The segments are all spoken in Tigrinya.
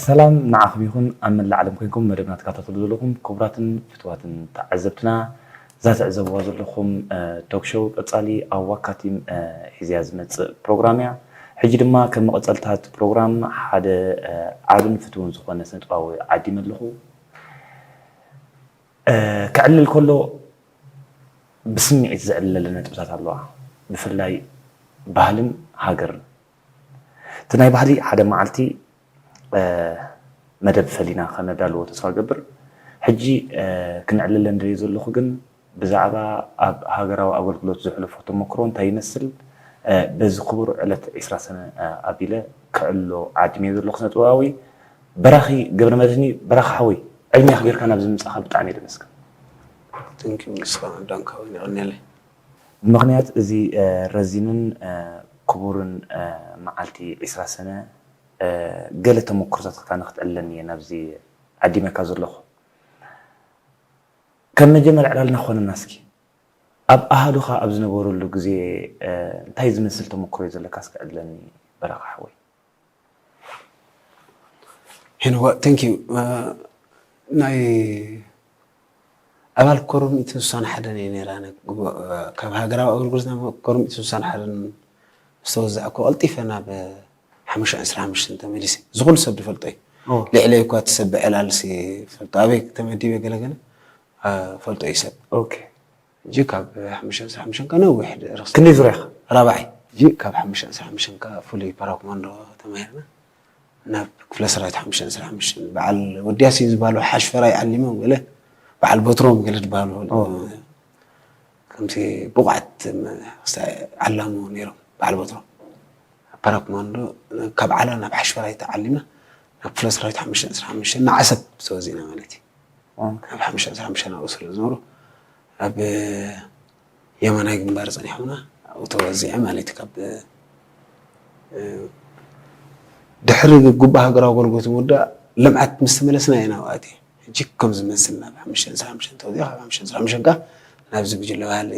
ሰላም ንዓኹም ይኹን ኣብ መላእ ዓለም ኮይንኩም መደብና ትከታተሉ ዘለኹም ክቡራትን ፍትዋትን ተዓዘብትና፣ እዛ ትዕዘብዋ ዘለኹም ቶክ ሾው ቀጻሊ ኣብ ዋካ ቲም ሒዝያ ዝመጽእ ፕሮግራም እያ። ሕጂ ድማ ከም መቐጸልታ እቲ ፕሮግራም ሓደ ዓብን ፍትውን ዝኾነ ስነጥባዊ ዓዲመ ኣለኹ። ክዕልል ከሎ ብስምዒት ዘዕልለለ ነጥብታት ኣለዋ፣ ብፍላይ ባህልን ሃገርን። እቲ ናይ ባህሊ ሓደ መዓልቲ መደብ ፈሊና ከነዳልዎ ተስፋ ገብር። ሕጂ ክነዕልለ ንደልዮ ዘለኹ ግን ብዛዕባ ኣብ ሃገራዊ ኣገልግሎት ዘሕለፎ ተመክሮ እንታይ ይመስል፣ በዚ ክቡር ዕለት ዒስራ ሰነ ኣቢለ ክዕሎ ዓዲመዮ ዘለኹ ስነጥበባዊ በራኺ ገብረመድህኒ። በራኺ ሓወይ፣ ዕድሜ ኣኽቢርካ ናብዚ ምምጻእካ ብጣዕሚ እየ ዘመስግን። ንስኻ ዳንካ እውን የቐንየለይ። ብምኽንያት እዚ ረዚንን ክቡርን መዓልቲ ዒስራ ሰነ ገለ ተመክሮታትካ ንክትዕልለኒ እየ ናብዚ ዓዲመካ ዘለኹ። ከም መጀመርያ ዕላልና ክኾነና እስኪ ኣብ ኣሃዱኻ ኣብ ዝነበረሉ ግዜ እንታይ ዝመስል ተመክሮ እዩ ዘለካ እስኪ ዕልለኒ በራኺ ሓወይ። ሄኖዋ thank you ናይ ኣባል ኮር ሚእትን ስሳን ሓደን እየ ነይረ። ኣነ ካብ ሃገራዊ ኣገልግሎት ናብ ኮር ሚእትን ስሳን ሓደን ምስ ተወዛዕኩ ቀልጢፈ ናብ ሓሙሽተ ዕስራ ሓሙሽተ ተመሊሰ። ዝኹሉ ሰብ ዝፈልጦ እዩ። ልዕለይ እኳ እቲ ሰብ ብዕላል ሲ ፈልጦ ኣበይ ተመዲበ ገለገለ ፈልጦ እዩ ሰብ። ሕጂ ካብ ሓሙሽተ ዕስራ ሓሙሽተ ነዊሕ ርክስ ክንደይ ዙርያ ኢኻ? ራብዓይ። ሕጂ ካብ ሓሙሽተ ዕስራ ሓሙሽተ ፍሉይ ፓራኮማንዶ ተማሂርና ናብ ክፍለ ሰራዊት ሓሙሽተ ዕስራ ሓሙሽተ በዓል ወዲ ያሲን ዝበሃሉ ሓሽፈራይ ዓሊሞም ገለ በዓል በትሮም ገለ ዝበሃሉ ከምቲ ብቑዓት ዓላሙ ነይሮም በዓል በትሮም ፓራኮማንዶ ካብ ዓላ ናብ ሓሽፈራይ ተዓሊምና ናብ ክፍለ ሰራዊት ሓሙሽተ ዕስራ ሓሙሽተ ንዓሰብ ተወዚእና ማለት እዩ። ኣብ ሓሙሽተ ዕስራ ሓሙሽተ ናብኡ ስለ ዝነበሩ ኣብ የማናይ ግንባር ጸኒሖምና ኣብኡ ተወዚዐ ማለት እዩ። ካብ ድሕሪ ግቡእ ሃገራዊ ኣገልግሎት ምውዳእ ልምዓት ምስ ተመለስና እየ ናብኡ ኣትየ። ሕጂ ከም ዝመስል ናብ ሓሙሽተ ዕስራ ሓሙሽተ ተወዚአ ካብ ሓሙሽተ ዕስራ ሓሙሽተ ከኣ ናብዚ ጉጅለ ባህሊ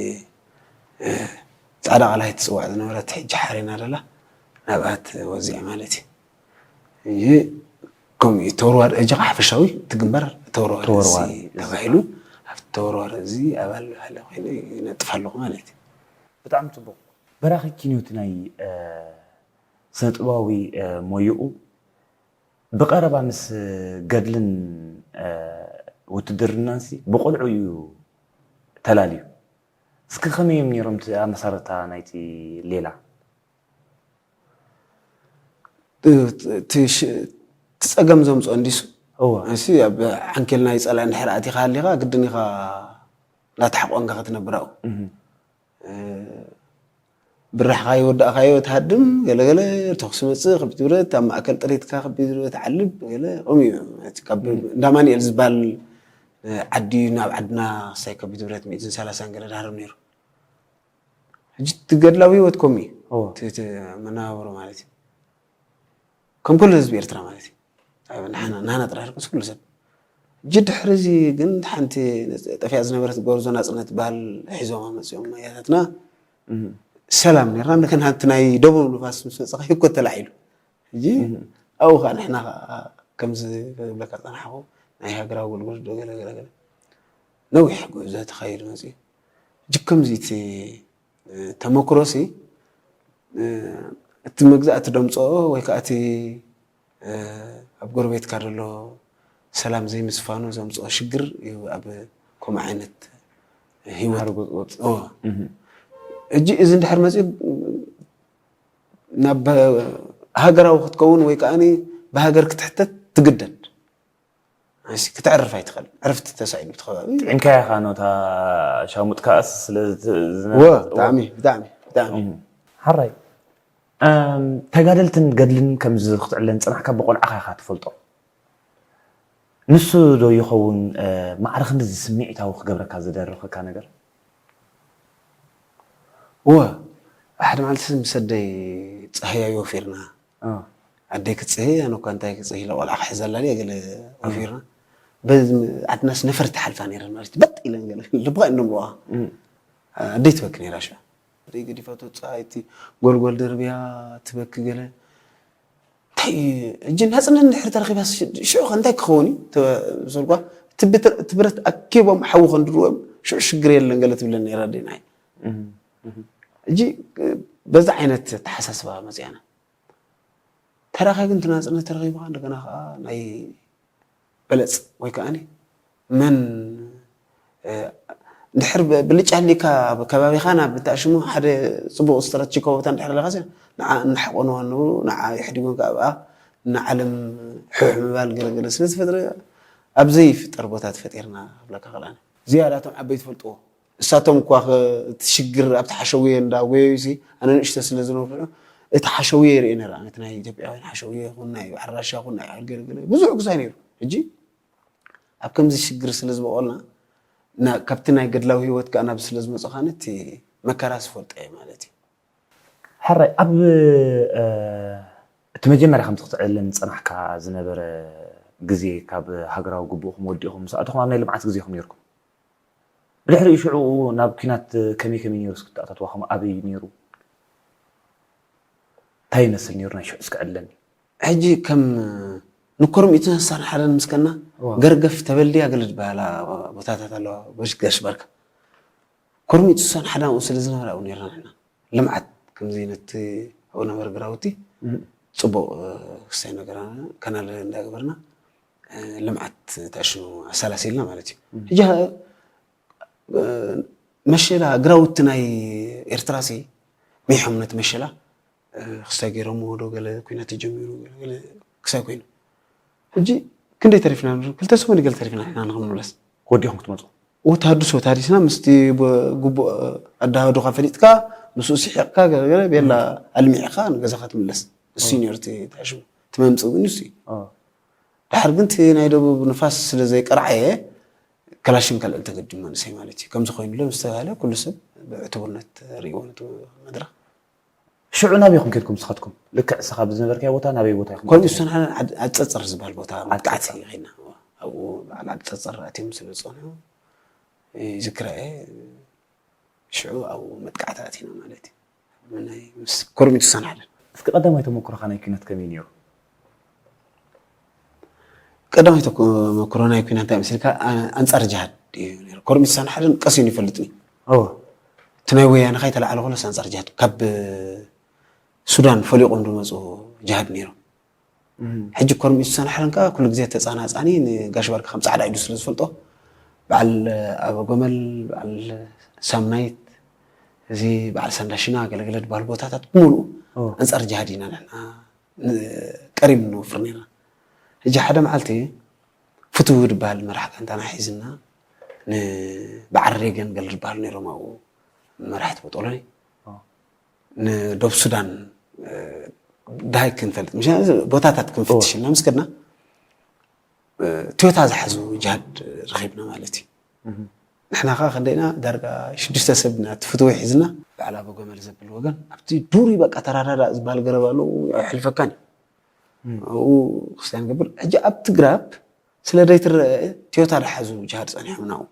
ጻዕዳ ቃላይ ትጽዋዕ ዝነበረት ሕጂ ሓሬና ደላ ናብኣ ተወዚዐ ማለት እዩ። ሕጂ ከምኡ እዩ ተወርዋር ሕጂ ከዓ ሓፈሻዊ እቲ ግንባር ተወርዋር ተወርዋር እዚ ተባሂሉ ኣብቲ ተወርዋር እዚ ኣባል ሓደ ኮይነ ይነጥፍ ኣለኹ ማለት እዩ። ብጣዕሚ ፅቡቅ። በራኺ ኪንዮቲ ናይ ስነጥበባዊ ሞይኡ ብቐረባ ምስ ገድልን ውትድርናንሲ ብቆልዑ እዩ ተላልዩ። እስኪ ከመይ እዮም ነይሮም እቲ ኣመሳርታ ናይቲ ሌላ? እቲ ፀገም ዘምፅኦ እንዲሱ እወ። እዚ ኣብ ዓንኬል ናይ ፀላኢ እንድሕር ኣቲኻ ሃሊኻ ግድን ኢኻ እንዳተሓቆንካ ክትነብር ኣብኡ። ብራሕኻ ይወዳእኻዮ ትሃድም ገለገለ ተኹሲ መፅእ ከቢድ ብረት ኣብ ማእከል ጥሪትካ ከቢድ ብረት ዓልብ ገለ ከምኡ እዩ። እቲ ካብ እንዳ ማንኤል ዝበሃል ዓዲ ናብ ዓድና ክሳይ ከቢድ ብረት ሚእትን ሰላሳን ገለ ድሃርም ነይሩ። ሕጂ እቲ ገድላዊ ህይወት ከምኡ እዩ። እወ። እቲ እቲ መነባብሮ ማለት እዩ። ከም ኩሉ ህዝቢ ኤርትራ ማለት እዩ። ኣብ ንሕና ንሕና ጥራሕ ኣይኮነስ ኩሉ ሰብ። ሕጂ ድሕሪ እዚ ግን ሓንቲ ጠፊኣ ዝነበረት ጎርዞ ናጽነት በሃል ሒዞማ መጺኦም ኣያታትና። ሰላም ነርና እንደገና እቲ ናይ ደቡብ ንፋስ ምስ መጸ ህኮት ተላዒሉ። ሕጂ ኣብኡ ከዓ ንሕና ከዓ ከምዚ ክብለካ ጸናሕኩ ናይ ሃገራዊ ኣገልግሎት ዶ ገለ ገለ ገለ ነዊሕ ጉዕዞ ተኻይዱ መጺኡ። ሕጂ ከምዚ እቲ ተመክሮሲ እቲ መግዛእቲ ደምፅኦ ወይ ከዓ እቲ ኣብ ጎረቤትካ ዘሎ ሰላም ዘይምስፋኑ ዘምፅኦ ሽግር እዩ ኣብ ከምኡ ዓይነት ህይወት። እዎ። ሕጂ እዚ እንድሕር መፅኡ ናብ ሃገራዊ ክትከውን ወይ ከዓ ብሃገር ክትሕተት ትግደድ። እሺ፣ ክተዕርፍ ኣይትኽእል። ዕርፍቲ ተሳኢኑ እቲ ከባቢ። ጥዒምካያ ኢኻ ነታ ሻሙጥካኣስ ስለ ዝነበረት። ወ፣ ብጣዕሚ፣ ብጣዕሚ፣ ብጣዕሚ። ሓራይ። እም፣ ተጋደልትን ገድልን ከምዚ ክትዕለን ዝጸናሕካ ብቆልዓኻ ኢኻ ትፈልጦ። ንሱ ዶ ይኸውን፣ እ፣ ማዕረ ክንድዚ ስምዒታዊ ክገብረካ ዝደረኸካ ነገር? እወ፣ ሓደ መዓልቲ ምስ ኣደይ ጸሃያይ ወፊርና። ኣደይ ክትጽሂ ኣነ እኳ እንታይ ክጽሂ ኢለ ቆልዓ ክሕዘላ ድየ ገለ ወፊርና በዚ ዓድናስ ነፈርቲ ሓልፋ ነይረን ማለት እዩ በጥ ኢለን ገለ ልብኻ እዮም ደንብዋ ኣደይ ትበኪ ነይራ ሽዑ ኣደይ ገዲፋቶ ጻ እቲ ጎልጎል ደርብያ ትበኪ ገለ እንታይ እዩ? ሕጂ ናጽነት እንድሕር ተረኺባስ ሽዑ ከ እንታይ ክኸውን እዩ? ተ-፣ ዝብልኳ፣ እቲ ብት-፣ እቲ ብረት ኣኪቦም ሓዊ ከንድድዎም ሽዑ ሽግር የለን ገለ ትብለኒ ነይራ ኣዴና። ሕጂ በዛ ዓይነት ኣተሓሳስባ መጺኣና። ተራኺቡ፣ እቲ ናጽነት ተረኺቡ ከኣ እንደገና ከኣ ናይ በለጽ ወይ ከኣ መን፣ እ፣ እንድሕር ብ-፣ ብልጫ ኣሊካ ኣብ ከባቢኻ ናብ ብታሽሙ ሓደ ጽቡቕ ስትራቴጂካዊ ቦታ እንድሕር ኣለካ፣ ንዓ እናሕቆንዋ ንብሉ፣ ንዓ የሕዲጎም ከኣ ኣብኣ ንዓለም ሕሕ ምባል ገለገለ ስለ ዝፈጥረ፣ ኣብ ዘይፍጠር ቦታ ተፈጢርና ክብለካ ክእል። ዝያዳ እቶም ዓበይቲ ይፈልጥዎ። እሳቶም እኳ ኸ-፣ እቲ ሽግር ኣብቲ ሓሸውየ እንዳ ጎየዩሲ፣ ኣነ ንእሽቶ ስለ ዝነበርኩ፣ እቲ ሓሸውየ ይርኢ ነይረ። ኣነ እቲ ናይ ኢትዮጵያውያን ሓሸውየ ይኹን ናይ በዓል ራሻ ይኹን ናይ በዓል ገለገለ ብዙሕ ግዛይ ነይሩ። ሕጂ ኣብ ከምዚ ሽግር ስለ ዝበቆልና፣ ና-፣ ካብቲ ናይ ገድላዊ ህይወት ከኣ ናብ ስለ ዝመጹ፣ ካነ እቲ መከራ ዝፈልጦ እየ ማለት እዩ። ሕራይ፣ ኣብ፣ እ፣ እቲ መጀመርያ ከምቲ ክትዕልን ዝጸናሕካ ዝነበረ ግዜ፣ ካብ ሃገራዊ ግቡእኩም ወዲእኩም ምስ ኣተኹም ኣብ ናይ ልምዓት ግዜኹም ነይርኩም። ብድሕሪኡ ሽዑ ናብ ኲናት ከመይ ከመይ ነይሩ እስኪ ኣታትዋኹም ኣበይ ነይሩ? እንታይ ይመስል ነይሩ ናይ ሽዑ እስኪ ዕለኒ። ሕጂ ከም ንኮርሚቱ ሳን ሓደን ምስከና እዋ። ገርገፍ ተበልያ ገለ ዝበሃላ ቦታታት ኣለዋ። በሽ ጋሽ ባርካ። ኮርሚቱ ሳን ሓዳን ስለ ዝነበረ ኣብኡ ነይርና ንሕና። ልምዓት ከምዚ ነቲ ኣብኡ ነበር ግራውቲ ጽቡቕ፣ እ፣ ክሳይ ነገርና ካናል እንዳገበርና፣ እ፣ ልምዓት ተዕሽኑ ኣሰላሲልና ማለት እዩ። ሕጂ፣ እ፣ መሸላ ግራውቲ ናይ ኤርትራሲ ሚሖም ነቲ መሸላ፣ እ፣ ክሳይ ገይሮምዎ ዶ ገለ ኲናት ተጀሚሩ ገለ፣ ገለ ክሳይ ኮይኑ። ሕጂ ክንደይ ተሪፍና ንብል? ክልተ ሰሙን ገለ ተሪፍና ንሕና ንኽንምለስ። ወዲኹም ክትመጹ? ወተሃድሶ ተሃዲስና ምስቲ ብ-፣ ግቡእ ኣደሃህዶኻ ፈሊጥካ ምስኡ ስሒቕካ ገለ፣ ገለ ቤላ ኣልሚዕኻ ንገዛኻ ትምለስ። እሱ እዩ ነይሩ እቲ ተዕሽሙ። እቲ መምጽኢ እውን እሱ እዩ። ኦ። ድሓር ግን እቲ ናይ ደቡብ ንፋስ ስለ ዘይቀርዓየ፣ ከላሽን ከልዕል ተገዲዱ መንእሰይ ማለት እዩ። ከምዚ ኮይኑ ኣሎ ምስ ተባህለ፣ ኩሉ ሰብ ብዕቱብነት ርእይዎ ነቲ መድረኽ። ሽዑ ናበይ ኢኹም ከድኩም ንስኻትኩም? ልክዕ እስኻ ብዝነበርካዮ ቦታ ናበይ ቦታ ኢኹም ከምኡ ከድኩም? ዝሰንሓ ዓድ-፣ ዓዲ ጸጸር ዝበሃል ቦታ መጥቃዕቲ ጸጸር። ከይድና። ኣብኡ በዓል ዓዲ ጸጸር ኣትዮም ስለ ዝጸንሑ ይዝክረ እየ። ሽዑ ኣብኡ መጥቃዕቲ ኣቲና ማለት እዩ። ናይ ምስ ኮርሚቱ ዝሰንሓለን። እስኪ ቀዳማይ ተመኩሮኻ ናይ ኲናት ከመይ ነይሩ? ቀዳማይ ተመኩሮ ናይ ኲናት እንታይ መሲልካ? ኣ-፣ ኣንጻር ጅሃድ እዩ ነይሩ። ኮርሚቱ ዝሰንሓለን ቀሲኑ ይፈልጥኒ። እወ። እቲ ናይ ወያነ ከይተላዕለ ከሎስ ኣንጻር ጅሃድ ካብ ሱዳን ፈሊቖም ዝመጹ ጅሃድ ነይሮም። ሕጂ ኮርሚቱ ዝሰንሓለን ከዓ ኩሉ ግዜ ተጻናጻኒ ንጋሽ ባርካ ከም ጻዕዳ ኢዱ ስለ ዝፈልጦ፣ በዓል ኣበጎመል፣ በዓል ሳምናይት፣ እዚ በዓል ሳንዳሽና፣ ገለገለ ዝበሃሉ ቦታታት ብምሉኡ ኣንጻር ጅሃድ ኢና ንሕና ን-፣ ቀሪም ንወፍር ነይርና። ሕጂ ሓደ መዓልቲ ፍትዊ ዝበሃል መራሕ ጋንታና ሒዝና ንበዓል ሬገን ገለ ዝበሃሉ ነይሮም ኣብኡ መራሕቲ ቦጦሎኒ። ንዶብ ሱዳን፣ እ፣ ደሃይ ክንፈልጥ፣ ምሽ-፣ ቦታታት ክንፍትሽ ኢልና ምስ ከድና፣ እ፣ ቶዮታ ዝሓዙ ጅሃድ ረኺብና ማለት እዩ። ንሕና ኸዓ ክንደይና ዳርጋ ሽዱሽተ ሰብ ኢና፣ እቲ ፍትዊ ሒዝና፣ በዓል ኣበ ጎመል ዘብል ወገን፣ ኣብቲ ዱሪ በቃ ተራዳዳ ዝበሃል ገረብ ኣሎ፣ ኣይሕልፈካን እዩ። ኣብኡ ክስታይ ንገብር። ሕጂ ኣብቲ ግራብ ስለ ዘይትረአ ቶዮታ ዝሓዙ ጅሃድ ጸኒሖም ናብኡ።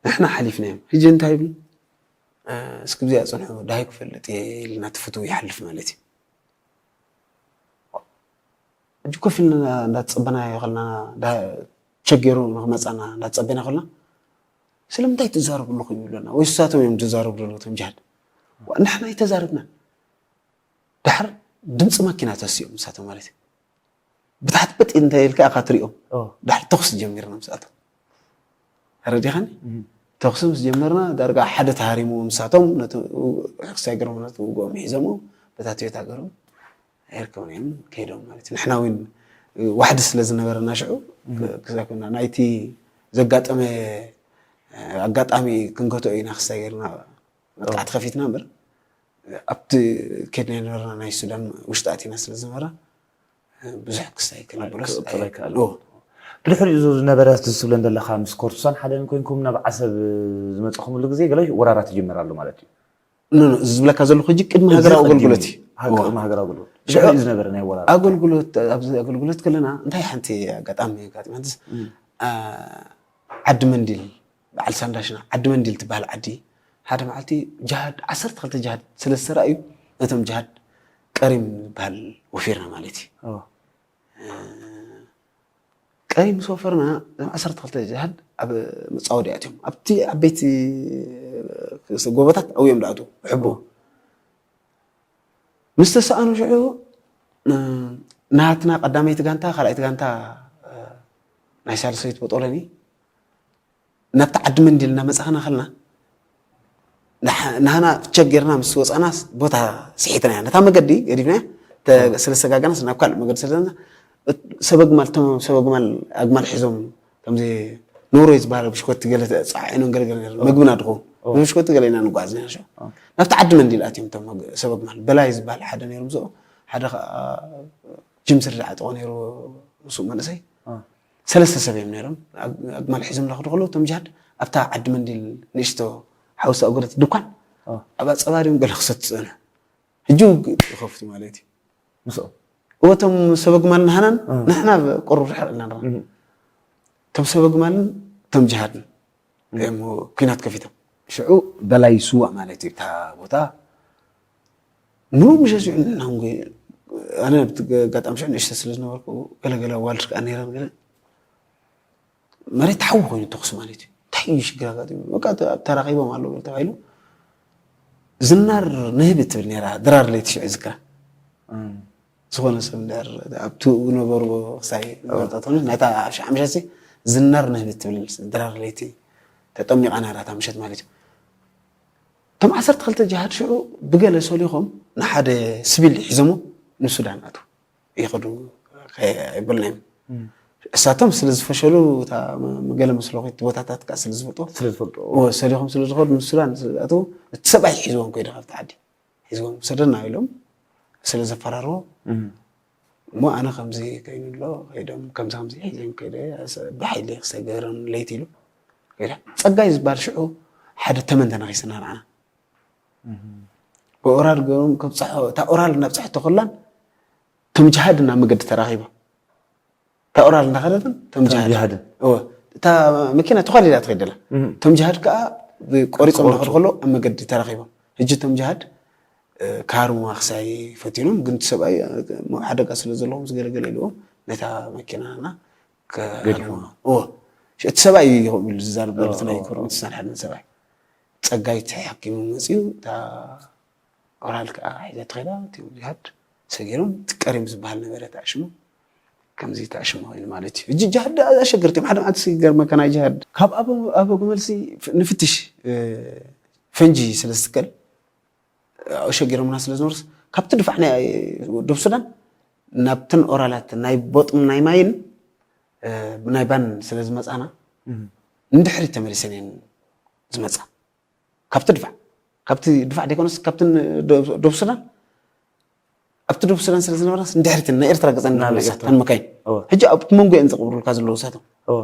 ንሕና ሓሊፍናዮም። ሕጂ እንታይ ይብል? እ፣ እስኪ ብዚኣ ጽንሑ፣ ደሃይ ክፈልጥ እየ ኢልና እቲ ፍትው ይሓልፍ ማለት እዩ። ሕጂ ኮፍ ኢልና እንዳተጸበናዮ ከለና፣ ዳ-፣ ቸገሩ ንኽመጻና እንዳተጸበና ከለና፣ "ስለምንታይ ትዛረቡ ኣለኹም?" ይብሉና። ወይ ንሳቶም እዮም ዝዛረቡ ዘለዉ፣ እቶም ጅሃድ። ዋ፣ ንሕና ኣይተዛረብናን። ድሓር ድምጺ ማኪና ተስኦም ንሳቶም ማለት እዩ። ብታሕቲ በጥ እንተ ኢልካ ኢኻ ትሪኦም። ኦ። ድሓር ተኹሲ ጀሚርና ምስኣቶም። ተረዲኻኒ? እም። ተኹሲ ምስ ጀመርና ዳርጋ ሓደ ተሃሪሙ ምሳቶም ነቲ ክሳይ ገሮም ነቲ ውግኦም ሒዞምዎ በታ ቶዮታ ገሮም ኣይርከቡን እዮም ከይዶም ማለት እዩ። ንሕና እውን ዋሕዲ ስለ ዝነበረና ሽዑ እም። ክሳይ ኮና ናይቲ ዘጋጠመ ኣጋጣሚ ክንገትኦ ኢና ክሳይ ገርና መጥቃዕቲ ከፊትና እምበር ኣብቲ ከድና የነበርና ናይ ሱዳን ውሽጢ ኣቲና ስለ ዝነበራ ብዙሕ ክሳይ ከነብሎስ ክቕጽል ኣይከኣልን። ኦ። ብድሕሪኡ እዚ ዝነበረ እቲ ዝብለን ዘለኻ ምስ ኮርቱሳን ሓደን ኮንኩም ናብ ዓሰብ ዝመጻኹምሉ ግዜ ገለ ወራራት ይጅመር ኣሎ ማለት እዩ። ኖ፣ ኖ፣ እዚ ዝብለካ ዘለኹ ሕጂ ቅድሚ እዚ ሃገራዊ ቀዲሙ ኣገልግሎት እዩ። እዩ። ሃገ-፣ ዋ። ቅድሚ ሃገራዊ ኣገልግሎት። ሽዑ እዩ ዝነበረ ናይ ወራራት። ኣገልግሎት፣ ኣብዚ ኣገልግሎት ከለና እንታይ ሓንቲ ኣጋጣሚ ኣጋጢማትስ፣ እም። ኣ፣ ዓዲ መንዲል፣ በዓል ሳንዳሽና፣ ዓዲ መንዲል ትበሃል ዓዲ፣ ሓደ መዓልቲ ጅሃድ፣ ዓሰርተ ክልተ ጅሃድ ስለ ዝተራእዩ፣ ነቶም ጅሃድ ቀሪም ዝበሃል ወፊርና ማለት እዩ። ቀሪም ምስ ወፈርና፣ እዞም ዓሰርተ ክልተ ጅሃድ ኣብ መጻወዲ ኣትዮም። ኣብቲ ዓበይቲ ጎቦታት ኣብዮም ደኣትዉ፣ ሕቦ። ምስ ተሰኣኑ ሽዑ፣ እ፣ ናትና ቀዳመይቲ ጋንታ፣ ካልኣይቲ ጋንታ፣ እ፣ ናይ ሳልሰይቲ ቦጦለኒ፣ ናብቲ ዓዲ መንዲል እናመጻእና ከለና፣ ንሕ-፣ ንሕና ቸገርና ምስ ወጻእና ቦታ ስሒትና ኢና። ነታ መገዲ ገዲፍና ተ-፣ ስለ ዝተጋገና ናብ ካልእ መገዲ ስለ ዘለና፣ እት-፣ ሰብ ኣግማል፣ እቶም ሰብ ኣግማል፣ ኣግማል ሒዞም፣ ከምዚ ኖርወይ ዝበሃል ብሽኮቲ ገለ ተጻዒኖም ገለ ገለ ነይሩ። መግብና ድኹም። ኦ። ብሽኮቲ ገለ ኢና ንጓዓዝ ነይርና። ኦ። ናብቲ ዓዲ መንዲል ኣትዮም እቶም መግ-፣ ሰብ ኣግማል። በላይ ዝበሃል ሓደ ነይሩ ምስኡ፣ ሓደ ኸኣ ጅምስር ዝዓጠቖ ነይሩ ምስኡ መንእሰይ። ኦ። ሰለስተ ሰብ እዮም ነይሮም። ኣግ-፣ ኣግማል ሒዞም እናኸዱ ከለዉ፣ እቶም ጅሃድ ኣብታ ዓዲ መንዲል ንእሽቶ ሓውሲ ኣጎረት ድኳን፣ ኦ። ኣብኣ ጸባ ድዮም ገለ ክሰቱ ጸንሑ። ሕጂ ውግእ ይኸፍቱ ማለት እዩ። ምስኦም? እዎ፣ እቶም ሰብ ኣግማል ንሃናን፣ እ። ንሕና ቁሩብ ርሕቕ ኢልና ንረኣ። እም። እቶም ሰብ ኣግማልን እቶም ጅሃድን እዮም ኩናት ከፊቶም። ሽዑ በላይ ይስዋእ ማለት እዩ፣ እታ ቦታ። ምሉእ ምሸት ሽዑ ንሕና እውን፣ ኣነ ኣብቲ ኣጋጣሚ ሽዑ ንእሽቶ ስለ ዝነበርኩ፣ ገለገለ ኣዋልድ ከኣ ነይረን፣ ገለ መሬት ሓዊ ኮይኑ ተኹሲ ማለት እዩ። እንታይ እዩ ሽግር ኣጋጢሙ? በቃ፣ ተ-፣ ተራኺቦም ኣለዉ ተባሂሉ። ዝናር ንህቢ ትብል ነይራ፣ ድራር ለይቲ ሽዑ ዝክራ። እም። ዝኾነ ሰብ እንድሕር ኣብቲ ዝነበሩ ክሳይ ኦ። መርጠት ኾነ፣ ናይታ ሽዓ ምሸትሲ ዝናር ንህቢ ትብል ድራር ለይቲ ተጠሚቓ ነይራ እታ ምሸት ማለት እዩ። እቶም ዓሰርተ ክልተ ጅሃድ ሽዑ ብገለ ሰሊኾም ንሓደ ስቢል ሒዞሞ ንሱዳን ኣትዉ። ይኸዱ፣ ከ-፣ ኣይበልናዮም። እም። እሳቶም ስለ ዝፈሸሉ፣ እታ መ-፣ ገለ መስለኺት ቦታታት ከኣ ስለ ዝፈልጡ፣ ስለ ዝፈልጡ። እዎ፣ ሰሊኾም ስለ ዝኸዱ ንሱዳን ስለ ዝኣትዉ፣ እቲ ሰብኣይ ሒዝዎም ከይዱ ካብቲ ዓዲ። ሒዝዎም፣ "ውሰደና" ኢሎም ስለ ዘፈራርዎ፣ እም። እሞ ኣነ ከምዚ ከይኑ ኣሎ፣ ከይዶም ከምዚ ከምዚ ሒዞም ከይደ፣ ስ-፣ ብሓይሊ ክሰገሮም ለይቲ ኢሉ ከይደ። ጸጋይ ዝበሃል ሽዑ ሓደ ተመን ተነኺስና ንዓና። እም። ብኦራል ገይሮም ከብጽሖ፣ እታ ኦራል እናብጽሐቶ ከላን፣ እቶም ጅሃድ ናብ መገዲ ተራኺቦም። እታ ኦራል እንዳኸደትን እቶም እቶም ጅሃድ። ጅሃድን። እወ። እታ መኪና ተዃሊላ ትኸይድ ኣላ። እም። እቶም ጅሃድ ከኣ ቆሪጾም ቆሪጾም። እንዳኸዱ ከለዉ ኣብ መገዲ ተራኺቦም። ሕጂ እቶም ጅሃድ፣ እ፣ ክሃርሙዋ ክሳይ ፈቲኖም፣ ግን እቲ ሰብኣይ፣ እ፣ ሓደጋ ስለ ዘለዎም ዝገለገለ ኢልዎም ነታ መኪናና ከ-፣ ገዲፎም። እወ። እቲ ሰብኣይ እዩ ከምኡ ኢሉ ዝዛረብ ዘሎ፣ እወ፣ እቲ ናይ እወ፣ ኮርሚት እወ። ዝሳርሐለን ሰብኣይ። ጸጋይ ተሓኪሙ መጺኡ፣ እታ ኦራል ከኣ ሒዛ ተኸይዳ፣ እቲ ጅሃድ ሰጊሮም፣ እቲ ቀሪም ዝበሃል ነበረ ተኣሽሙ። ከምዚ ተኣሽሙ ኮይኑ ማለት እዩ። ሕጂ ጅሃድ ኣሸገርቲ እዮም። ሓደ መዓልቲ ይገርመካ፣ ናይ ጅሃድ ካብ ኣበ-፣ ኣበ ጉመልሲ ፍ-፣ ንፍትሽ፣ እ፣ ፈንጂ ስለ ዝትከል፣ ኣሸጊሮምና ስለ ዝነበሩስ፣ ካብቲ ድፋዕ ናይ ደቡብ ሱዳን ናብተን ኦራላት ናይ ቦጥን ናይ ማይን፣ እ፣ ብናይ ባን ስለ ዝመጻና፣ እም። ንድሕሪት ተመሊሰን እየን ዝመጻ። ካብቲ ድፋዕ፣ ካብቲ ድፋዕ ደይኮነስ፣ ካብቲ ን-፣ ዶ-፣ ደቡብ ሱዳን፣ ኣብቲ ደቡብ ሱዳን ስለ ዝነበራስ፣ ንድሕሪት ናይ ኤርትራ ገጸን ናብ እናመለሳ፣ ኤርትራ። እተን መካይን። እወ። ሕጂ ኣብቲ መንጎ እየን ዝቕብሩልካ ዘለዉ እሳቶም። እወ።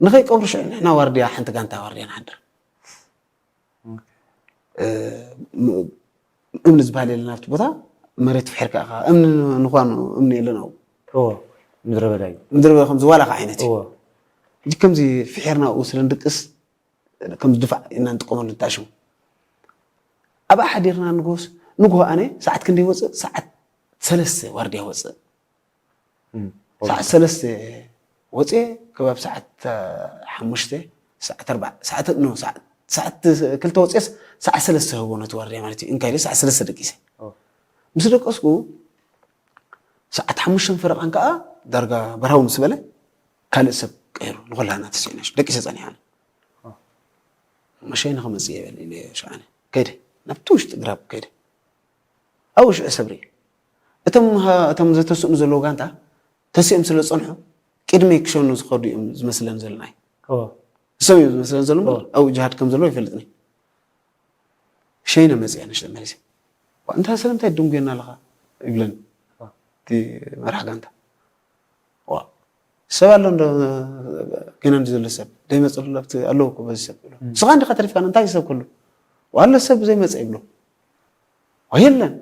ንኸይቀብሩ ሽዑ ንሕና ዋርድያ፣ ሓንቲ ጋንታ ዋርድያ ንሓድር። ኦኬ። እ፣ ም-፣ እምኒ ዝበሃል የለን ኣብቲ ቦታ፣ መሬት ፍሒርካ ኢኻ። እምኒ ንኳኑ እምኒ የለን ኣብኡ። እወ። ምድረ በዳ እዩ። ምድረ በዳ ከምዚ ዋላ ከ ዓይነት እዩ። እወ። ሕጂ ከምዚ ፍሒርና ኣብኡ ስለ ንድቅስ፣ ከም ድፋዕ ኢና ንጥቀመሉ፣ ንታሽሙ። ኣብኣ ሓዲርና ንጎስ፣ ንግሆ ኣነ ሰዓት ክንደይ ወፅእ? ሰዓት ሰለስተ ዋርድያ ወፅእ። እም፣ ሰዓት ሰለስተ ወፅየ፣ ከባብ ሰዓት፣ አ፣ ሓሙሽተ፣ ሰዓት ኣርባዕ፣ ሰዓት፣ ኖ፣ ሰዓት፣ ሰዓት ክልተ ወፅየስ፣ ሰዓት ሰለስተ ህቦ ነቲ ዋርድያ ማለት እዩ። እንካ ኢለ ሰዓት ሰለስተ ደቂሰ። ኦ። ምስ ደቀስኩ፣ ሰዓት ሓሙሽተን ፈረቓን ከኣ ዳርጋ በርሃው ምስ በለ፣ ካልእ ሰብ ቀይሩ፣ ንኹላህና ተሲዕና፣ ደቂሰ ጸኒሓ። ኦ። መሸይነ ክመጽእ እየ በለ ኢለ ሸዓነ። ከይደ፣ ናብቲ ውሽጢ ግራብ ከይደ። ኣብኡ ሽዑ ሰብ ርእየ። እቶም ሃ-፣ እቶም ዘተስእኑ ዘለዉ ጋንታ ተሲኦም ስለ ዝጸንሑ፣ ቅድመይ ክሸኑ ዝኸዱ እዮም ዝመስለን ዘለናይ። ኦ። ንሶም እዮም ዝመስለን ዘሎ እምበር፣ ኦ። ኣብኡ ጅሃድ ከም ዘለዎ ኣይፈልጥን እየ። ሸይነ መጺኣ ንእሽተይ መሊሰ። "ዋ፣ እንታ ስለምንታይ ትድንጉየና ኣለኻ?" ይብለኒ። ዋ። እቲ መራሕ ጋንታ። "ዋ፣ ሰብ ኣሎ እንዶ፣ ገና እንዲ ዘሎ ሰብ? ደይመጽእ ኣሎ ኣብቲ፣ ኣለዉ እኮ በዚ ሰብ" ይብሎ። እም። "ንስኻ እንዲኻ ተሪፍካና፣ እንታይ ሰብ ክህሉ? ዋ፣ ኣሎ ሰብ ዘይመጸ" ይብሎ። "ዋ፣ የለን።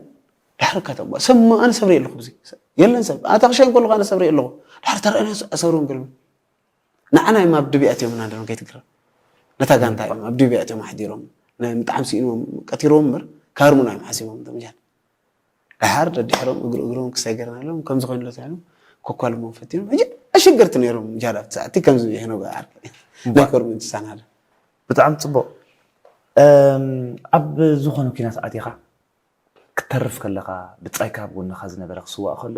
ዳሕር እካ ተባ-፣ ሰብ፣ ኣነ ሰብ ርኢ ኣለኹ ብዚ። የለን ሰብ። ኣታ ክሸይን ከለኹ ኣነ ሰብ ርኢ ኣለኹ። ዳሕር ተረኣየና ኣሰሩን" ገርም። ንዓና እዮም ኣብ ድቢያት እዮም እናደረም ከይትግረም። ነታ ጋንታ እዮም ኣብ ድቢያት እዮም ኣሕዲሮም። ን-፣ ብጣዕሚ ስኢኖም ቀቲሮም እምበር፣ ካርሙና እዮም ሓሲቦም እቶም ጃን። ድሓር ደድሕሮም እግሪ እግሮም ክሳይ ገርናሎም ከምዚ ኮይኑሎ ሳይኖም ኮኳልሞም ፈቲኖም ሕጂ ኣሸገርቲ ነይሮም። ጃል ኣብቲ ሰዓት ከምዚ ይሕነጉ ዓርከይ ናይ ኮርምንቲ ሳናለ ብጣዕሚ ፅቡቕ። ኣብ ዝኾነ ኲናት ኣቲኻ ክትተርፍ ከለኻ ብፃይካ ኣብ ጎንኻ ዝነበረ ክስዋእ ከሎ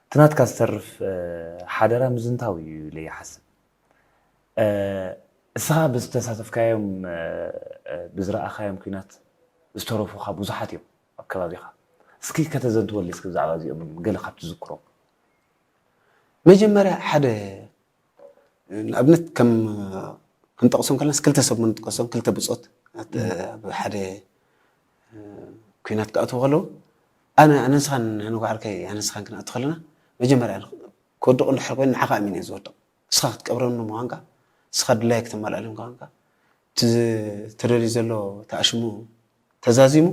እቲ ናትካ ዝተርፍ ሓደራ ምዝንታው እዩ ኢለ ይሓስብ። እስኻ ብዝተሳተፍካዮም ብዝረኣኻዮም ኲናት ዝተረፉኻ ብዙሓት እዮም ኣብ ከባቢኻ። እስኪ ከተዘንትወሊ እስኪ ብዛዕባ እዚኦም ገለ ካብ ትዝክሮም። መጀመርያ ሓደ ንኣብነት ከም ክንጠቕሶም ከለና ክልተ ሰብ ምንጥቀሶም ክልተ ብፆት ኣብ ሓደ ኲናት ክኣትዉ ከለዉ ኣነ ኣነንስኻን ንጓዓርከይ ኣነንስኻን ክንኣቱ ከለና መጀመርያ ክወድቑ እንድሕር ኮይኑ ንዓኻ ኣሚን እየ ዝወድቕ። ንስኻ ክትቀብረኒ ምዃንካ፣ ንስኻ ድላየ ክተማልኣሊ ምዃንካ፣ እቲ ተደልዩ ዘሎ ተኣሽሙ ተዛዚሙ፣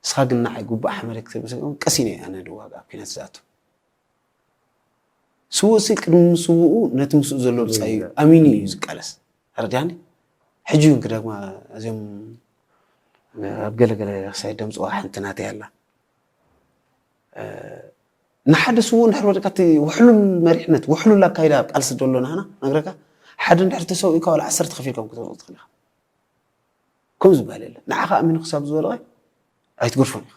ንስኻ ግን ንዓይ ጉባእ ሓመደ ክትብል ቀስ ኢለ ኣነ ድዋግ ኣብ ኲናት ዝኣቱ። ስዉእ ሲ ቅድሚ ምስውኡ ነቲ ምስኡ ዘሎ ብጻዩ ኣሚኑ እዩ ዝቃለስ። ተረዲኣኒ? ሕጂ እውን ክደግማ እዚኦም ኣብ ገለገለ ክሳይ ደምፅዋ ሓንቲ ናተይ ኣላ። ንሓደ ስዉእ እንድሕር ወዲእካ እቲ ውሕሉል መሪሕነት ውሕሉል ኣካይዳ ኣብ ቃልሲ ዘሎ ናህና ነግረካ ሓደ እንድሕር ተሰዊእካ ዋላ ዓሰርተ ከፊልካ ክትወፅኦ ትኽእል ኢኻ። ከም ዝበሃል የለ ንዓኻ ኣሚኑ ክሳብ ዝወደቐ ኣይትገድፎን ኢኻ።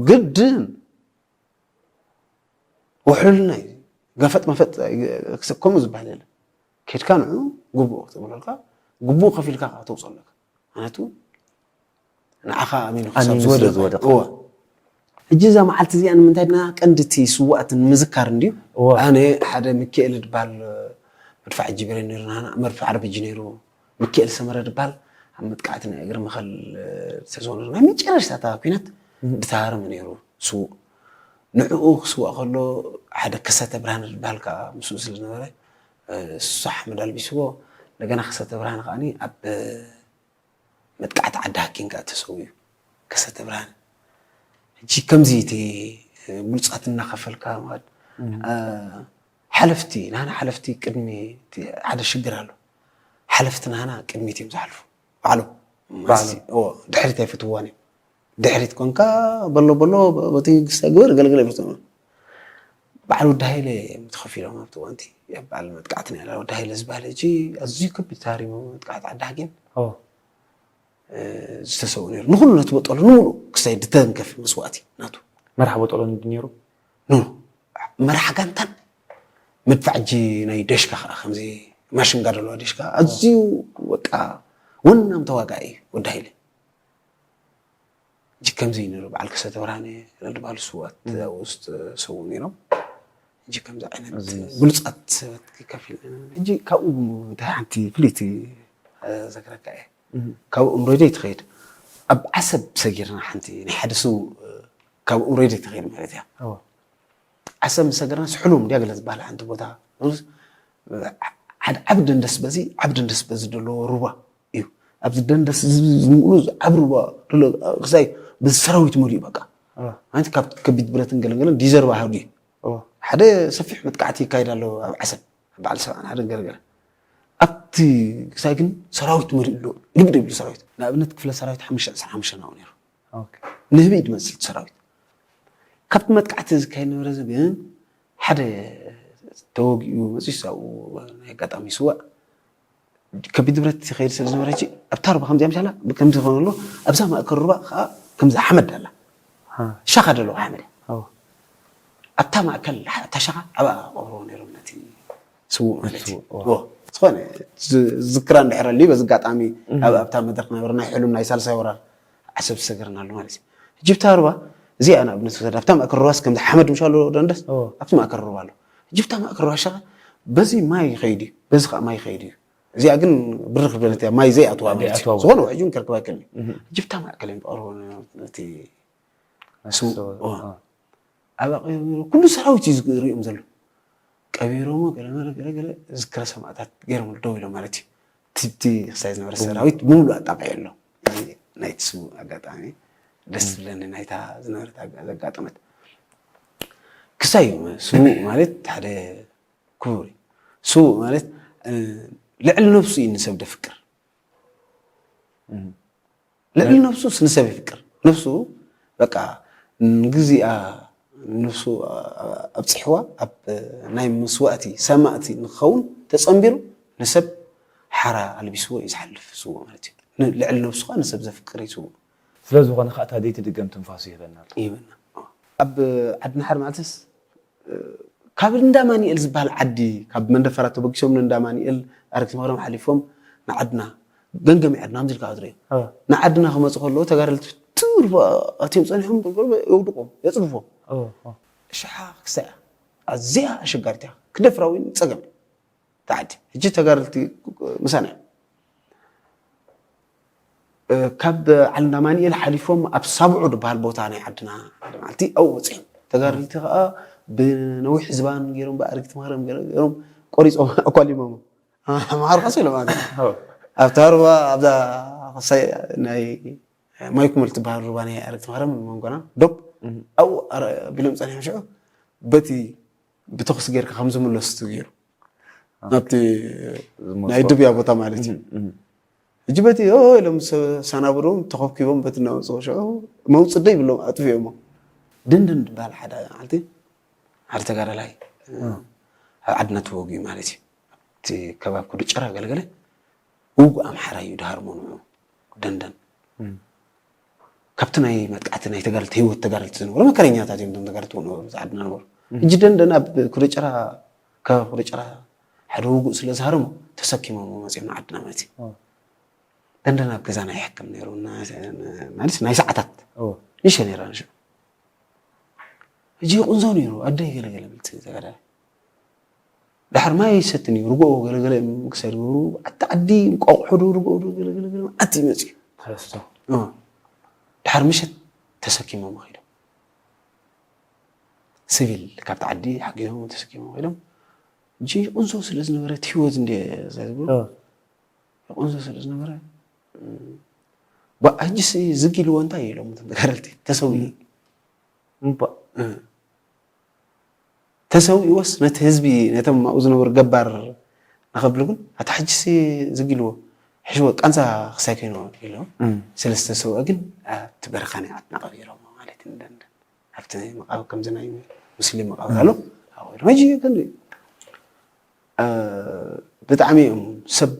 ግድን ውሕሉልና እዩ። ገፈጥ መፈጥ ከምኡ ዝበሃል የለ። ኬድካ ንዑ ግቡእ ክትብለልካ ግቡእ ከፊልካ ተውፅኦ ኣለካ። ምክንያቱ ንዓኻ ኣሚኑ ክሳብ ዝወደቀ ሕጂ እዛ መዓልቲ እዚኣ ንምንታይ ድና ቀንዲ እቲ ስዋእቲ ንምዝካር እንድዩ። ኣነ ሓደ ሚካኤል ድበሃል መድፋዕ ጅብረ ነይሩ ናና መድፋዕ ኣርበጂ ነይሩ። ሚካኤል ሰመረ ድበሃል ኣብ መጥቃዕቲ ናይ እግሪ መኸል ዝተዘወነ ናይ መጨረሽታ እታ ኩናት ድተሃረመ ነይሩ ስዉእ። ንዕኡ ክስዋእ ከሎ ሓደ ከሰተ ብርሃነ ድበሃል ከዓ ምስኡ ስለ ዝነበረ እሱ ሓመድ ኣልቢስዎ። እንደገና ከሰተ ብርሃነ ከዓኒ ኣብ መጥቃዕቲ ዓዲ ሃኪን ከዓ ተሰዊኡ ከሰተ ብርሃነ። ሕጂ ከምዚ እቲ ብሉፃት እናኸፈልካ ማለት ሓለፍቲ ናና ሓለፍቲ ቅድሚ ሓደ ሽግር ኣሎ። ሓለፍቲ ናና ቅድሚት እዮም ዝሓልፉ ባዕሎም ድሕሪት ኣይፈትዋን እዮም። ድሕሪት ኮንካ በሎ በሎ በቲ ግስታ ግበር ገለገለ ይፈትዎም። በዓል ወዲ ሃይለ እዮም ተኸፊሎም ኣብቲ እዋንቲ በዓል መጥቃዕቲ ናይ ወዲ ሃይለ ዝበሃል ሕጂ ኣዝዩ ከቢድ ተሃሪሙ መጥቃዕቲ ዓዲ ሃኪን ዝተሰው ነይሩ። ንኩሉ ነቲ ቦጠሎ ንምሉእ ክሳይ ድተንከፍ መስዋእቲ ናቱ። መራሕ ቦጠሎ ነይሩ። መራሕ ጋንታን መድፋዕ እጂ ናይ ደሽካ ከዓ ከምዚ ማሽን ጋር ኣለዋ ደሽካ ኣዝዩ በቃ ወናም ተዋጋኢ እዩ ወዲ ሃይለ። እጂ ከምዚ ነይሩ በዓል ከሰተ ብርሃነ ዝበሃሉ ስዋት ውስጥ ሰው ነይሮም። እጂ ከምዚ ዓይነት ብሉፃት ሰባት ከፊል እጂ ካብኡ እንታይ ሓንቲ ፍልይቲ ዘግረካ እየ። ካብ እምሮይደይ ትኸይድ ኣብ ዓሰብ ሰጊርና ሓንቲ ናይ ሓደ ሰው ካብ እምሮይደይ ትኸይድ ማለት እያ። ዓሰብ ምስ ሰገርና ስሕሉም እንዲያ ገለ ዝበሃል ሓንቲ ቦታ ሓደ ዓብ ደንደስ በዚ ዓብ ደንደስ በዚ ዘለዎ ሩባ እዩ። ኣብዚ ደንደስ ዝምሉ ዓብ ሩባ ክሳይ ብሰራዊት መሊኡ በቃ ኣንቲ ካብ ከቢድ ብረትን ገለገለን ዲዘርባ ሃዱ እዩ። ሓደ ሰፊሕ መጥቃዕቲ ይካየድ ኣሎ ኣብ ዓሰብ በዓል ሰብኣን ሓደ ገለገለ ኣብቲ ክሳይ ግን ሰራዊት መሊኡ ኣሎ። ልብደ ይብሉ ሰራዊት ንኣብነት ክፍለ ሰራዊት ሓሙሽተ ዕስራ ሓሙሽተ ናብኡ ነይሩ። ንህቢ ድመስል ሰራዊት ካብቲ መጥቃዕቲ ዝካየድ ነበረ እዚ ግን ሓደ ተወጊኡ መፅዩ ሳብኡ ናይ ኣጋጣሚ ይስዋእ ከቢድ ንብረት ይኸይድ ስለ ዝነበረ ሕጂ ኣብታ ሩባ ከምዚኣ ምሻላ ከምዚ ዝኾነ ኣሎ ኣብዛ ማእከል ሩባ ከዓ ከምዚ ሓመድ ኣላ ሻኻ ደለዎ ሓመድ ኣብታ ማእከል ኣብታ ሻኻ ኣብኣ ቀብርዎ ነይሮም ነቲ ስዉእ ማለት እዩ። ዝኾነ ዝክራ እንድሕር ኣልዩ በዚ ኣጋጣሚ ኣብታ መድረክ ነበረ ናይ ሕሉም ናይ ሳልሳይ ወራር ዓሰብ ዝሰገርና ኣሎ ማለት እዩ። ሕጂ ብታ ርባ እዚኣ ንኣብነት ውሰድ ኣብታ ማእከል ርባስ ከምዚ ሓመድ ምሻ ኣሎ ደንደስ ኣብቲ ማእከል ርባ ኣሎ። ሕጂ ብታ ማእከል ርባ ሻ በዚ ማይ ይኸይድ እዩ በዚ ከዓ ማይ ይኸይድ እዩ። እዚኣ ግን ብርኽ ዝበለት እያ ማይ ዘይኣትዋ ማለት እዩ። ዝኾነ ውሕጁ ከርክባ ይክእል እዩ። ሕጂ ብታ ማእከል እዮም ብቐርቦ ነቲ ስው ኣብኣ ቀቢሮም ኩሉ ሰራዊት እዩ ዝሪኦም ዘሎ። ቀቢሮሞ ገለመለ ገለገለ ዝክረ ሰማእታት ገይሮም ደው ኢሎም ማለት እዩ። ትብቲ ክሳይ ዝነበረ ሰራዊት ብምሉ ኣጣቂዑ ኣሎ። ናይቲ ስው ኣጋጣሚ ደስ ዝብለኒ ናይታ ዝነበረት ዘጋጠመት ክሳይ እዩ። ስው ማለት ሓደ ክቡር እዩ። ስው ማለት ልዕሊ ነብሱ እዩ ንሰብ ደፍቅር ልዕሊ ነብሱ ንሰብ ይፍቅር ነብሱ በቃ ንግዚኣ ንሱ ኣብፅሕዋ ኣብ ናይ መስዋእቲ ሰማእቲ ንክኸውን ተፀንቢሩ ንሰብ ሓራ ኣልቢስዎ እዩ ዝሓልፍ ስውእ ማለት እዩ። ልዕሊ ነብሱ ከዓ ንሰብ ዘፍቅር እዩ ስውእ። ስለዝኾነ ከዓ እታ ዘይትድገም ትንፋሱ ይህበና ኣሎ። ይህበና ኣብ ዓዲ ናሓር ማለትስ ካብ እንዳ ማንኤል ዝበሃል ዓዲ ካብ መንደፈራ ተበጊሶም ንእንዳ ማንኤል ኣረግቲ ማርያም ሓሊፎም ንዓድና ገምገም ዓድና ከምዚ ኢልካ ትሪኦ ንዓድና ክመፁ ከለዉ ተጋደልቲ ትርፎ ኣትዮም ፀኒሖም የውድቆም የፅድፎም ሽሓ ክሳያ ኣዝያ ኣሸጋሪት እያ ክደፍራ እውን ፀገም ተዓዲ ሕጂ ተጋደልቲ ምሳና እዮም ካብ ዓል እንዳ ማንኤል ሓሊፎም ኣብ ሳብዑ ዝበሃል ቦታ ናይ ዓድና ሓደ መዓልቲ ኣብኡ ወፂኦም ተጋደልቲ ከዓ ብነዊሕ ዝባን ገይሮም ብኣረግቲ ማርያም ገይሮም ቆሪፆም ኣኳሊሞም ኣምሓሩ ቀስ ኢሎም ኣብታ ሩባ ኣብዛ ናይ ማይኩመል ትበሃል ሩባ ናይ ኣረግቲ ማርያም መንጎና ዶብ ኣብኡ ቢሎም ፀኒሖም ሽዑ በቲ ብተኹሲ ጌርካ ከም ዝምለሱ ገይሩ ናብቲ ናይ ድብያ ቦታ ማለት እዩ ሕጂ በቲ ኢሎም ሰናብሮም ተኸብኪቦም በቲ እናመፅኡ ሽዑ መውፅእ ዶ ይብሎም ኣጥፊኦሞ ድንድን ዝበሃል ሓደ መዓልቲ ሓደ ተጋዳላይ ኣብ ዓድና ተወጊኡ ማለት እዩ ኣብቲ ከባቢ ኩዱ ጭራ ገለገለ ውጉእ ኣምሓራ እዩ ድሃርሞ ንዑ ደንደን ካብቲ ናይ መጥቃዕቲ ናይ ተጋደልቲ ህይወት ተጋደልቲ ዝነበሩ መከረኛታት እዮም እቶም ተጋደልቲ እውን ነበሩ ዝዓድና ነበሩ ሕጂ ደንደን ኣብ ኩደጭራ ከባቢ ኩደጭራ ሓደ ውጉእ ስለ ዝሃረሙ ተሰኪሞም መፅኦም ንዓድና ማለት እዩ ደንደን ኣብ ገዛና ይሕክም ነይሩ ማለት ናይ ሰዓታት ንሸ ነይራ ንሸ ሕጂ ይቁንዞ ነይሩ ኣደይ ገለገለ ብልቲ ተጋዳላይ ድሓር ማይ ይሰትን እዩ ርግኦ ገለገለ ክሳይ ርግሩ ኣቲ ዓዲ እንቋቑሖ ዶ ርግኦ ዶ ገለገለ መዓት ይመፅ እዩ ድሓር ምሸት ተሰኪሞም ከይዶም ስቪል ካብቲ ዓዲ ሓጊዞም ተሰኪሞም ከይዶም እንጂ ቁንዞ ስለ ዝነበረ እቲ ህይወት እንደ ዝብሉ ቁንዞ ስለ ዝነበረ ሕጂስ ዝግ ኢልዎ እንታይ ኢሎም ተጋደልቲ ተሰዊኡ እምባ ተሰዊእዎስ ነቲ ህዝቢ ነቶም ኣብኡ ዝነበሩ ገባር ንኸብሉ ግን ኣታ ሕጂሲ ዝግ ኢልዎ ሕሽዎ ቃንዛ ክሳይ ኮይኖ ኢሎም ስለ ዝተሰውአ ግን ኣብቲ በረኻ ናይ ዓድና ቀቢሮም ማለት እዩ ንደንደን ኣብቲ መቃብር ከምዚ ናይ ሙስሊም መቃብር ኣሎ ኣብኡ ኢሎም ሕጂ ግን ብጣዕሚ እዮም ሰብ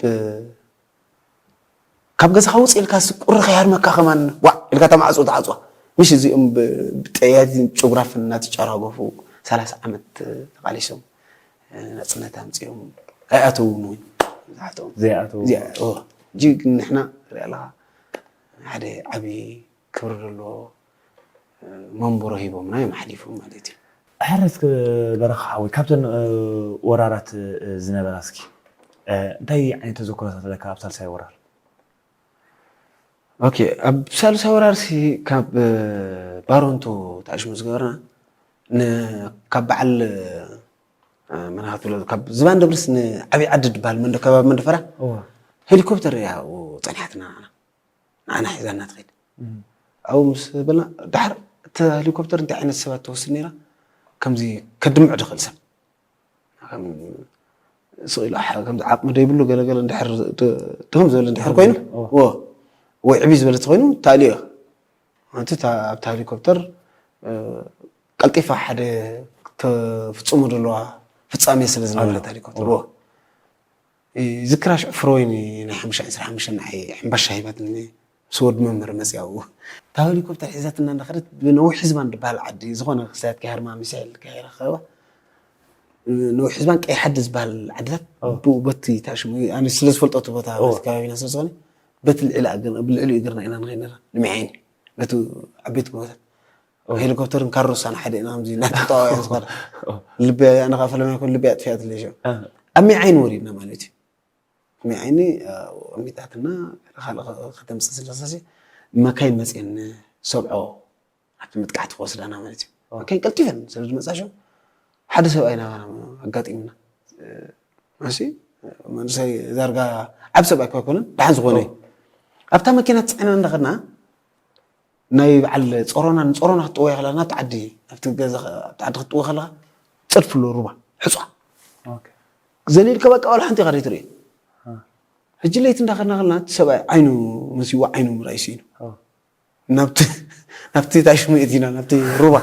ካብ ገዛኻ ውፅእ ኢልካ ቁሪ ከይሃርመካ ከማን ዋዕ ኢልካ እታ ማዕፆ ትዓፅዋ ምሽ እዚኦም ብጠያይትን ጨጉራፍን እናተጨራገፉ ሰላሳ ዓመት ተቃሊሶም ናፅነት ኣምፅኦም ኣይኣተውን እውን መብዛሕትኦም ዘይኣተው እዚኣ እወ። ሕጂ ግን ንሕና ሪኣ ኣለኻ ሓደ ዓብዪ ክብሪ ዘለዎ መንበሮ ሂቦምና እዮም ሓሊፎም ማለት እዩ። ሕረስ በረኻ ሓወይ ካብተን ወራራት ዝነበራ እስኪ እንታይ ዓይነት ተዘክሮታት ኣለካ ኣብ ሳልሳይ ወራር? ኦኬ ኣብ ሳልሳይ ወራር ሲ ካብ ባሮንቶ ተኣሽሙ ዝገበርና ካብ በዓል መናሃትሎ ካብ ዝባን ደብርስ ንዓብዪ ዓዲ ድበሃል መንደ ከባቢ መንደፈራ ሄሊኮፕተር እያ ጸኒሓትና ንዓና ሒዛና ትኸይድ ኣብኡ ምስ በልና ድሓር እቲ ሄሊኮፕተር እንታይ ዓይነት ሰባት ትወስድ ነይራ ከምዚ ከድምዕ ድኽእል ሰብ ስቕ ኢሉ ኣሕ- ከምዚ ዓቕሚ ደይብሉ ገለገለ እንድሕር ድ- ድኽም ዝበለ እንድሕር ኮይኑ እዎ። እዎ ወይ ዕብይ ዝበለ ተኮይኑ ታልዮ እቲ ኣብታ ሄሊኮፕተር እ፣ ቀልጢፋ ሓደ ተፍፅሙ ዘለዋ ፍፃሜ ስለ ዝነበረት ሄሊኮፕተር እዎ። ይዝክራ ሽዑ ፍረወይኒ ናይ ሓሙሽተ ዓሰርተ ሓሙሽተ ንዓይ ሕምባሻ ሂባትኒ ምስ ወዲ መምህር መፅያ ኣብኡ እታ ሄሊኮፕተር ሒዛትና እንዳኸደት ብነዊሕ ዝባን ዝበሃል ዓዲ ዝኾነ ክሳያት ከይሃርማ ሚሳይል ከይረኸባ ነዊሕ ዝባን ቀይ ሓዲ ዝበሃል ዓድታት ብኡ በቲ ታሽሙ ኣነ ስለ ዝፈልጦ እቲ ቦታ በቲ ከባቢና ስለ ዝኾነ በቲ ልዕሊ ኣግር- ብልዕሊ እግርና ኢና ንኸይድ ነራ ንሚዓይኒ በቲ ዓበይቲ ጎቦታት ሄሊኮፕተርን ካሮሳን ሓደ ኢና ከምዚ እናተጠዋወያ ዝኸዳ ልቢ ኣነ ከዓ ፈለማ ይኮን ልቢ ኣጥፊኣትለይ ሽዑ ኣብ ሚዓይኒ ወሪድና ማለት እዩ ሚዓይኒ ኣሚጣትና ካልእ ከተምፅእ ስለሰሲ መካይን መፅየን ሰብዖ ኣብቲ መጥቃዕቲ ክወስዳና ማለት እዩ መካይን ቀልጢፈን ስለ ዝመፃ ሽዑ ሓደ ሰብኣይ ናባና ኣጋጢሙና እሺ መንእሰይ ዳርጋ ዓብ ሰብኣይ እኳ ኣይኮነን ደሓን ዝኾነ እዩ ኣብታ መኪና ተፅዕና እንዳኸድና ናይ በዓል ፀሮና ንፀሮና ክትጥወያ ከላ ናብቲ ዓዲ ናብቲ ገዛ ኣብቲ ዓዲ ክትጥወ ከለካ ፀድፍሎ ሩባ ሕፃ ዘሊልካ በቃ ዋላ ሓንቲ ኢኻ ዘይትርኢ ሕጂ ለይቲ እንዳኸድና ከለና እቲ ሰብኣይ ዓይኑ መሲዋ ዓይኑ ምርኣይ ስኢኑ ናብቲ ናብቲ ታሽሙ እቲና ናብቲ ሩባ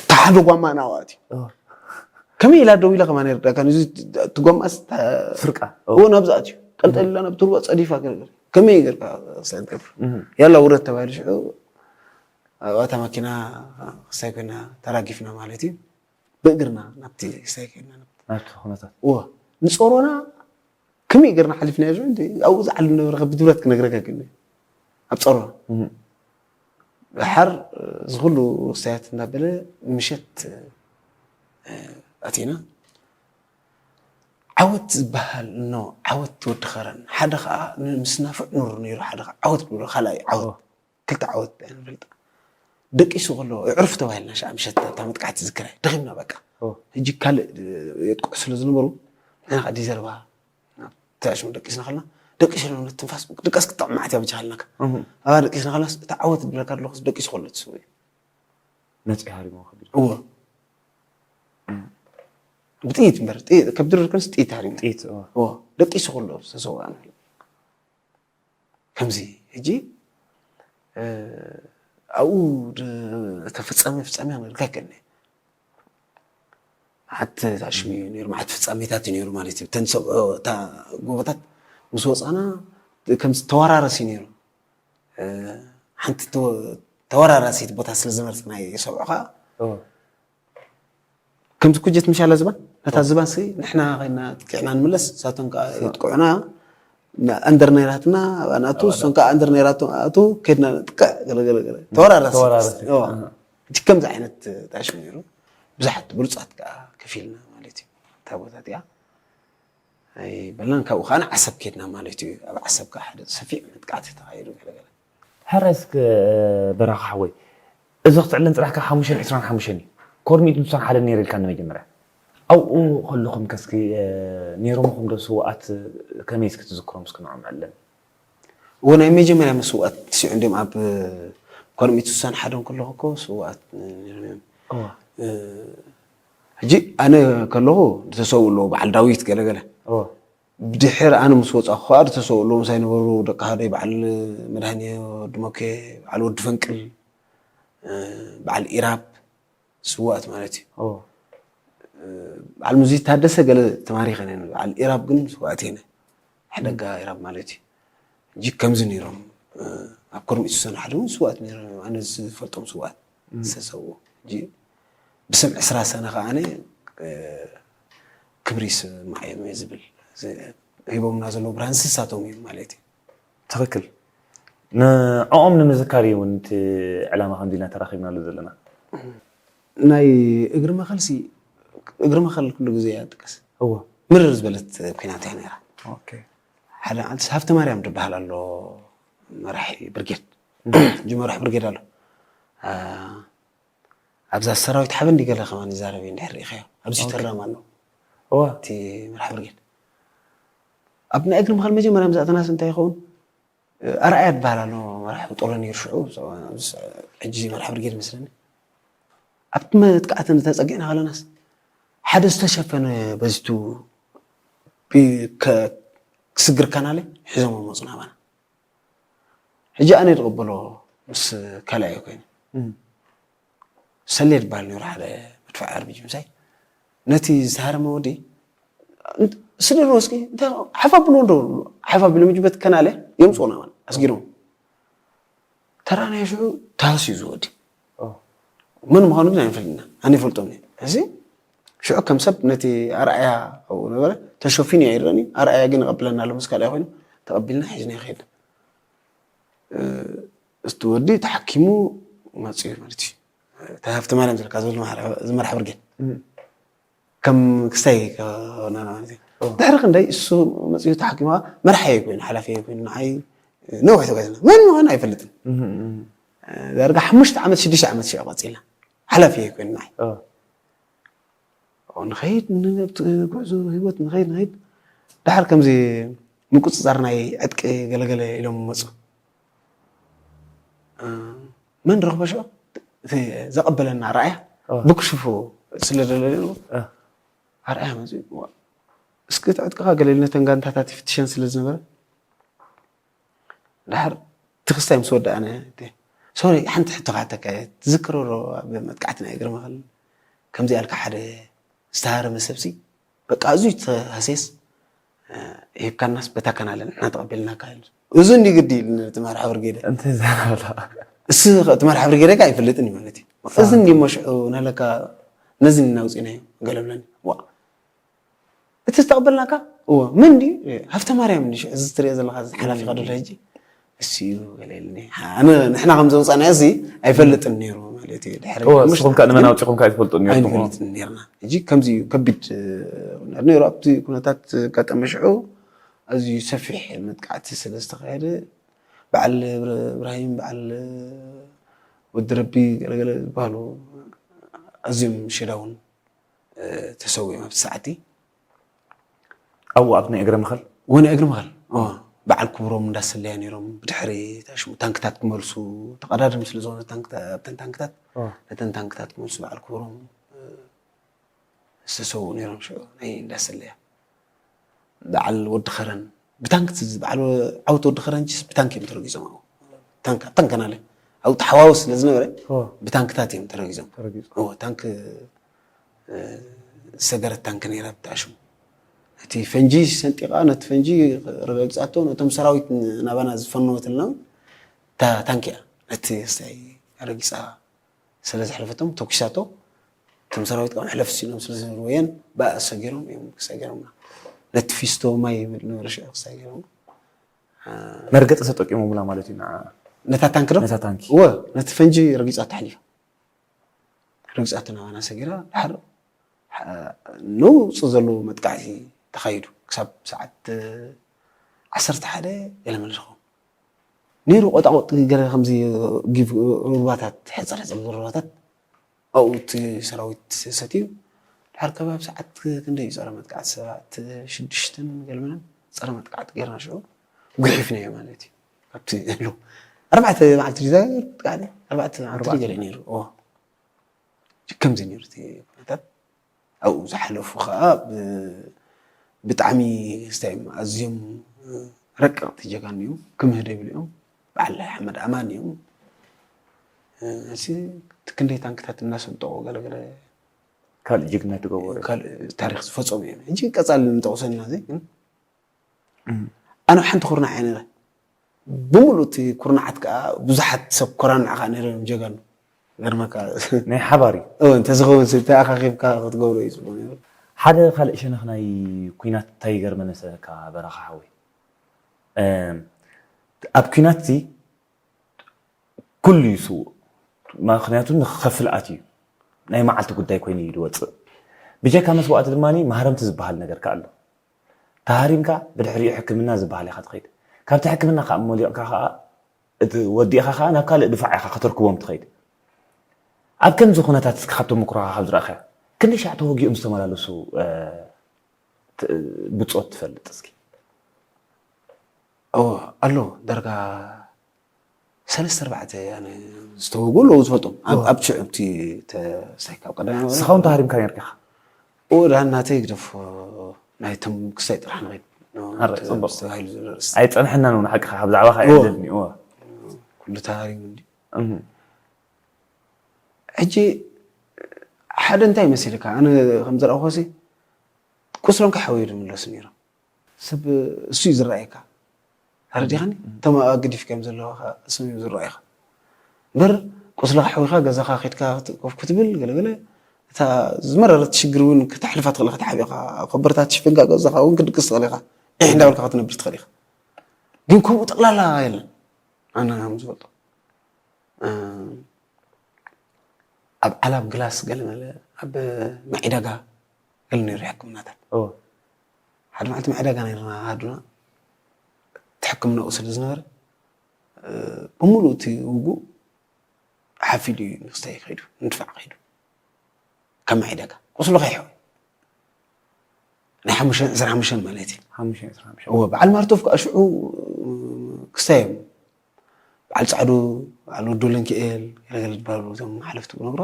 ተሓደ ጓማ ናዋት እዩ። ከመይ ኢላ ደው ኢላ ከማን ይርዳካ እዚ ትጓማስ ፍርቃ እዎ ናብዛት እዩ። ጠልጠል ኢላ ናብቲ ሩባ ጸዲፋ ገርገር ከመይ ገርካ ክሳይ ትገብር ያላ ውረድ ተባሂሉ ሽዑ ኣብታ መኪና ክሳይ ኮይና ተራጊፍና ማለት እዩ። ብእግርና ናብቲ ክሳይ ኮይና ናብቲ ናብቲ ኩነታት እዎ ንጾሮና ከመይ ገርና ሓሊፍናዮ ሽዑ እንዲ ኣብኡ ዝዓሉ ነበረ ከብድብረት ክነግረካ ግን ኣብ ጸሮና ድሓር ዝኽሉ ክሳያት እናበለ ምሸት ኣቲና ዓወት ዝበሃል ኖ ዓወት ወዲ ኸረን ሓደ ከዓ ምስ ናፍዕ ኑር ነይሩ ሓደ ከዓ ዓወት ክብሎ ካልኣይ ዓወት ክልተ ዓወት ንፈልጥ ደቂሱ ከሎ ዕርፍ ተባሂልና ሻ ምሸት እታ መጥቃዕቲ ዝክራይ ደኺምና በቃ ሕጂ ካልእ የጥቅዑ ስለ ዝነበሩ ንሕና ከዓ ዲዘርባ ተሽሙ ደቂስና ከለና ደቂስና ትንፋስ ድቃስ ክጥዕም ማዕት ያብጃሃልናካ ኣባ ደቂስና ከለና እቲ ዓወት ድብለካ ኣለኩ ደቂሱ ከሎ ትስቡ እዩ ነፂ ሃሪሞ ከቢድ እዎ ብጥይት እምበር ከብዲ ርክንስ ጥይት ሃሪሙ ጥይት እዎ። እዎ ደቂሱ ከሎ ዝተሰውኣ ንብል ከምዚ ሕጂ ኣብኡ ተፈፀመ ፍፃሜ ክነግርካ ይክእል መዓት ታሽሚ እዩ ነይሩ መዓት ፍፃሜታት እዩ ነይሩ ማለት እዩ እተን ሰብዖ እታ ጎቦታት ምስ ወፃና ከም ተወራረስ እዩ ነይሩ ሓንቲ ተወራራሲት ቦታ ስለ ዝመርፅ ናይ ሰብዖ ከዓ ከምቲ ኩጀት ምሻላ ዝባን ነታ ዝባን ሲ ንሕና ከይና ጥቂዕና ንምለስ ሳቶም ከዓ ይጥቅዑና ኣንደር ነይራትና ኣብኣ ንኣቱ እሶም ከዓ ኣንደር ነይራቶም ኣቱ ከድና ንጥቅዕ ገለገለገለ ተወራራሲ እቲ ከምዚ ዓይነት ታሽሙ ነይሩ ብዙሓት ብሉፃት ከዓ ከፊልና ማለት እዩ እታ ቦታ እቲኣ ኣይበልናን ካብኡ ከዓ ንዓሰብ ከድና ማለት እዩ ኣብ ዓሰብ ከዓ ሓደ ሰፊሕ መጥቃዕቲ ተካይዱ ገለገለ ሕራይ እስከ በራኻ ሓወይ እዚ ክትዕለን ጥራሕካ ሓሙሽተን ዕስራን ሓሙሽተን እዩ ኮርሚት ንሳን ሓደ ነይረ ኢልካ ንመጀመርያ ኣብኡ ከለኹም ከስኪ ነይሮምኹም ዶ ስውኣት ከመይ እስኪ ትዝክሮም እስኪ ንዖም ዕለን እዎ ናይ መጀመርያ መስዋእት ስዑ እንዲም ኣብ ኮርሚት ስሳን ሓደን ከለኹ እኮ ስውኣት ነይሮም እዮም ሕጂ ኣነ ከለኹ ዝተሰው ኣለዎ በዓል ዳዊት ገለገለ ብድሕር ኣነ ምስ ወፃኹ ከዓ ዝተሰው ኣለዎ ምሳይ ነበሩ ደቂ ሃደይ በዓል መድሃኒ ወዲ ሞኬ በዓል ወዲ ፈንቅል በዓል ኢራብ ስዋእት ማለት እዩ በዓል ሙዚ ታደሰ ገለ ተማሪኸ በዓል ኢራብ ግን ስዋእት የነ ሕደጋ ኢራብ ማለት እዩ ሕጂ ከምዚ ነይሮም ኣብ ኮርሚት ዝሰንሓ ድማ ስዋእት ነይሮም እዮም ኣነ ዝፈልጦም ስዋእት ዝተሰውኡ ሕጂ ብስም ዕስራ ሰነ ከዓ ኣነ ክብሪ ይስማዕ እዮም እየ ዝብል ሂቦምና ዘለዉ ብርሃን ስሳቶም እዮም ማለት እዩ ትኽክል ንዕኦም ንምዝካር እዩ እውን እቲ ዕላማ ከምዚ ኢልና ተራኺብናሉ ዘለና ናይ እግሪ መኸልሲ እግሪ መኸል ኩሉ ግዜ እያ ትጥቀስ እዎ ምርር ዝበለት ኩናት እያ ነይራ ኦኬ ሓደ መዓልቲ ሃብተ ማርያም ዝበሃል ኣሎ መራሒ ብርጌድ እንጂ መራሒ ብርጌድ ኣሎ ኣብዛ ሰራዊት ሓበን ዲገለ ከማን ይዛረብ እንድሕር ርኢኻዮ ኣብዚ ተራም ኣሎ እዋ እቲ መራሒ ብርጌድ ኣብ ናይ እግሪ ምኻል መጀመርያ ምዛእተናስ እንታይ ይኸውን ኣርኣያ ዝበሃል ኣሎ መራሒ ጦር ነይሩ ሽዑ ሕጂ መራሒ ብርጌድ መስለኒ ኣብቲ መጥቃዕቲ ተፀጊዕና ከለናስ ሓደ ዝተሸፈነ በዚቱ ክስግር ካናለ ሒዞም መፁ ናባና ሕጂ ኣነ ዝቕበሎ ምስ ካልኣየ ኮይኑ ሰሌ ዝበሃል ነይሩ ሓደ መድፋዕ ኣርቢጅ ምሳይ ነቲ ዝተሃረመ ወዲ ስደድዎ እስኪ ሓፍ ኣብልዎ እንዶ ሓፍ ኣቢሎም እጅ በቲ ከናለ የምፅኡና ማለት ኣስጊሮም ተራናዮ ሽዑ ተሃስዩ ዝወዲ መን ምዃኑ ግን ኣይፈልጥና ኣነ ይፈልጦም እዚ ሽዑ ከም ሰብ ነቲ ኣርኣያ ኣብኡ ነበረ ተሸፊኑ እያ ይረኒ ኣርኣያ ግን ይቐብለና ኣሎ ምስ ካልኣይ ኮይኑ ተቐቢልና ሒዝና ይኸይድ እቲ ወዲ ተሓኪሙ መፅኡ ማለት እዩ ተሃፍቲ ማርያም ዝልካ ዘሎ ዝመርሓ ብርጌድ ከም ክስታይ ከሆነና ማለት እዩ ድሕሪ ክንደይ እሱ መፅኡ ተሓኪሙ መርሓየ ኮይኑ ሓላፊየ ኮይኑ ንዓይ ነዊሕ ተጓዝና መን ምዃኑ ኣይፈልጥን ዳርጋ ሓሙሽተ ዓመት ሽዱሽተ ዓመት ሽዑ ቀፂልና ሓላፊየ ኮይኑ ንዓይ ንኸይድ ጉዕዞ ህይወት ንኸይድ ንኸይድ ዳሓር ከምዚ ምቁፅፃር ናይ ዕጥቂ ገለገለ ኢሎም መፁ መን ረኽቦ ሽዑ ዘቐበለና ረኣያ ብክሽፉ ስለ ደለለ ኣርኣያ መፅኡ እስኪ እቲ ዕጥቅኻ ገለ ነተን ጋንታታት ይፍትሸን ስለ ዝነበረ ዳሓር እቲ ክስታይ ምስ ወደኣነ ሶሪ፣ ሓንቲ ሕቶ ክሓተካ እየ። ትዝክሮ ዶ ኣብ መጥቃዕቲ ናይ እግሪ መኸል ከምዚ ያልካ ሓደ ዝተሃረመ ሰብሲ በቃ ኣዝዩ ተሃስየስ ሂብካናስ በታ ከናለ ንሕና ተቐቢልናካ ኢሉ። እዚ እንዲ ግዲ ኢሉ ነቲ መርሓ ብርጌደ። እንታይ ዘረባ? እሱ እቲ መርሓ ብርጌደ ከ ኣይፈልጥን እዩ ማለት እዩ። እዚ እንዲ መሽዑ ናለካ ነዚ እናውፅእናዮ ገለ ብለኒ። ዋ፣ እቲ ዝተቐበልናካ? እዎ። መን ድዩ? ሃፍተ ማርያም እንዲ ሽዑ እዚ ትሪኦ ዘለኻ እዚ ሓላፊኻ ዶ ሕጂ? እሱ እዩ ገለ ኢልኒ። ኣነ ንሕና ከም ዘውፃእናዮ እዚ ኣይፈልጥን ነይሩ ማለት እዩ። ድሕሪ እዎ፣ ምሽ- ንስኹም ከ ንመን ኣውፂኹም ከ ኣይትፈልጡን ነይርኩም? ኣይንፈልጥን ነይርና። ሕጂ ከምዚ እዩ ከቢድ፣ እ፣ ኩነታት ነይሩ። ኣብቲ ኩነታት ኣጋጣሚ ሽዑ ኣዝዩ ሰፊሕ መጥቃዕቲ ስለ ዝተኻየደ በዓል እብረ-፣ እብራሂም፣ በዓል ወዲ ረቢ ገለገለ ዝበሃሉ ኣዝዮም ሽዳውን፣ እ፣ ተሰዊኦም ኣብቲ ሰዓቲ። ኣብኡ ኣብ ናይ እግረ መኸል? ወ ናይ እግሪ መኸል። ኦ፣ በዓል ክብሮም እንዳሰለያ ነይሮም። ብድሕሪ ታሽሙ ታንክታት ክመልሱ ተቐዳደም ስለ ዝኾነ ታንክታ-፣ ኣብተን ታንክታት፣ ኦ። ነተን ታንክታት ክመልሱ በዓል ክብሮም፣ እ፣ ዝተሰውኡ ነይሮም። ሽዑ ናይ እንዳሰለያ በዓል ወዲ ኸረን ብታንክ ትዝ-፣ በዓል ዓውት ወዲ ኸረን ጅስ ብታንክ እዮም ተረጊጾም። ኣብኡ ታንክ፣ ኣብ ታንክ ናለ ኣብኡ ተሓዋወስ ስለ ዝነበረ ኦ። ብታንክታት እዮም ተረጊዞም። ተረጊጹ። ኦ፣ ታንክ፣ እ፣ ዝሰገረት ታንክ ነይራ ብታሽሙ። እቲ ፈንጂ ሰንጢቓ፣ ነቲ ፈንጂ ረጋጊጻቶ፣ ነቶም ሰራዊት ናባና ዝፈነወትልና እታ ታንክ እያ። ነቲ ስታይ ረጊጻ ስለ ዘሕለፈቶም ተኩሳቶ። እቶም ሰራዊት ካብ ሕለፍ ሲሎም ስለ ዝነበሩ ወየን ብኣ ሰጊሮም እዮም ሰጊሮምና። ነቲ ፊስቶ ማይ ይብል ነበረ ሽዑ ክሳጊሮም። መርገጺ ተጠቂሞምላ ማለት እዩ ንዓ። ነታ ታንክ ዶ? ነታ ታንኪ። እወ፣ ነቲ ፈንጂ ረጊጻቶ ሓሊፋ። ረጊጻቶ ናባና ሰጊራ ድሓር ንውፅ ዘለዎ መጥቃዕቲ ተኻይዱ። ክሳብ ሰዓት ዓሰርተ ሓደ ገለ መለ ዝኸውን ነይሩ። ቆጣቆጥ ገለ ከምዚ ጊቭ ሩባታት፣ ሕፅር ሕፅር ሩባታት ኣብኡ እቲ ሰራዊት ሰትዩ። ድሓር ከባቢ ሰዓት ክንደይ እዩ ጸረ መጥቃዕቲ? ሰባት ሽዱሽተን ገለ መለን ጸረ መጥቃዕቲ ጌርና ሽዑ ጉሒፍናዮ ማለት እዩ። ካብቲ ህልው ኣርባዕተ መዓልቲ ድዩ ዛገር መጥቃዕቲ? ኣርባዕተ መዓልቲ ኣርባዕተ። ገለ ነይሩ። እዎ። ከምዚ ነይሩ እቲ ኩነታት። ኣብኡ ዝሓለፉ ኸኣ ብ-፣ ብጣዕሚ ስታይ እዮም፣ ኣዝዮም ረቀቕቲ ጀጋኑ እዮም። ክምህድ ይብሉ እዮም። በዓል ሓመድ ኣማን እዮም። እዚ ክንደይ ታንክታት እናሰንጠቑ ገለገለ ካልእ ጅግንነት ዝገበሩ እዮም። ካልእ ታሪኽ ዝፈጸሙ እዮም። ሕጂ ቀጻሊ ንጠቕሶ ኢና፣ እዚ ግን እም። ኣነ ሓንቲ ኩርናዕ እየ ነይረ። ብምሉእ እቲ ኩርናዓት ከኣ ብዙሓት ሰብ ኮራናዕ ከኣ ነይሮም ጀጋኑ። ገርመካ። ናይ ሓባር እዩ። እወ፣ እንተዝኸውን ሲ-፣ ተኣኻኺብካ ክትገብሮ እዩ ጽቡቕ ነይሩ። ሓደ ካልእ ሸነኽ ናይ ኲናት እንታይ ይገርመኒ መሰለካ በረኻ ሓወይ? እም፣ ኣብ ኲናት እዚ ኩሉ እዩ ስዉእ። ምኽንያቱ ንኽኸፍል ኣትዩ ናይ መዓልቲ ጉዳይ ኮይኑ እዩ ዝወጽእ። ብጀካ መስዋእቲ ድማ ማህረምቲ ዝበሃል ነገር ከኣ ኣሎ። ተሃሪምካ ብድሕሪኡ ሕክምና ዝበሃል ኢኻ ትኸይድ። ካብቲ ሕክምና ከኣ መሊቕካ ከኣ እቲ ወዲእኻ ከኣ ናብ ካልእ ድፋዕ ኢኻ ከተርክቦም ትኸይድ። ኣብ ከምዚ ኩነታት እስኪ ካብ ተመኩሮኻ ካብ ዝረኣኻዮ ክንደይ ሻዕ ተወጊኦም ዝተመላለሱ፣ እ፣ ት-፣ ብጾት ትፈልጥ እስኪ? እወ፣ ኣሎ። ዳርጋ ሰለስተ ኣርባዕተ ኣነ ዝተወግኡ ኣለዉ ዝፈልጦም። ኣብ፣ እወ። ኣብ ሽዑ እቲ ተ-፣ ስታይ ካብ ቀዳማይ ንስኻ እውን ተሃሪምካ ነርካ ኢኻ? እወ፣ ደሓን ናተይ ግደፎ፣ ናይቶም ክስታይ ጥራሕ ንኸይድ። ኣረ፣ ጽቡቕ። ተባሂሉ ዘሎ ርእሲ። ኣይጸንሐናን እውን ሓቅኻ፣ ብዛዕባኻ እወ። የብለኒ፣ እወ። ኩሉ ተሃሪሙ እንድዩ። እህ። ሕጂ ሓደ እንታይ መሲልካ? ኣነ ከም ዝረኣኹሲ ቁስሎም ከሓወዩ ዝምለሱ ነይሮም። ሰብ እሱ እዩ ዝረኣየካ። ተረዲኻኒ? እም። እቶም ኣግዲፍካዮም ዘለዉ ኸ እሶም እዮም ዝረኣዩኻ። እምበር ቁስልኻ ሓዊኻ ገዛኻ ኬድካ ኮፍ ክትብል ገለገለ፣ እታ ዝመረረት ሽግር እውን ከተሕልፋ ትኽእል ኢኻ፣ ተሓቢእካ ኣብ ከበርታት ሽፍንካ ገዛኻ እውን ክትድቅስ ትኽእል ኢኻ። ዒሕ እንዳበልካ ክትነብር ትኽእል ኢኻ። ግን ከምኡ ጠቕላላ የለን። ኣነ ከም ዝፈልጦ። እ፣ ኣብ ዓላብ ግላስ ገለ መለ፣ ኣብ ማዒዳጋ ገለ ነይሩ ሕክምናታት። እወ። ሓደ መዓልቲ ማዒዳጋ ነይርና ሃዱና። እቲ ሕክምናኡ ስለ ዝነበረ፣ እ፣ ብምሉእ እቲ ውጉእ ሓፊሉ እዩ ንክስታይ ከይዱ፣ ንድፋዕ ከይዱ። ካብ ማዒዳጋ። ቁስሉ ከይሕወ። ናይ ሓሙሽተ፣ ዕስራን ሓሙሽተን ማለት እዩ። ሓሙሽተ፣ ዕስራን ሓሙሽተን። እወ፣ በዓል ማርቶፍ ከዓ ሽዑ ክስታይ እዮም። በዓል ጻዕዱ፣ በዓል ወዲ ወለንኪኤል፣ ገለገለ ዝበሃሉ እዞም ሓለፍቲ ክነግሩ፣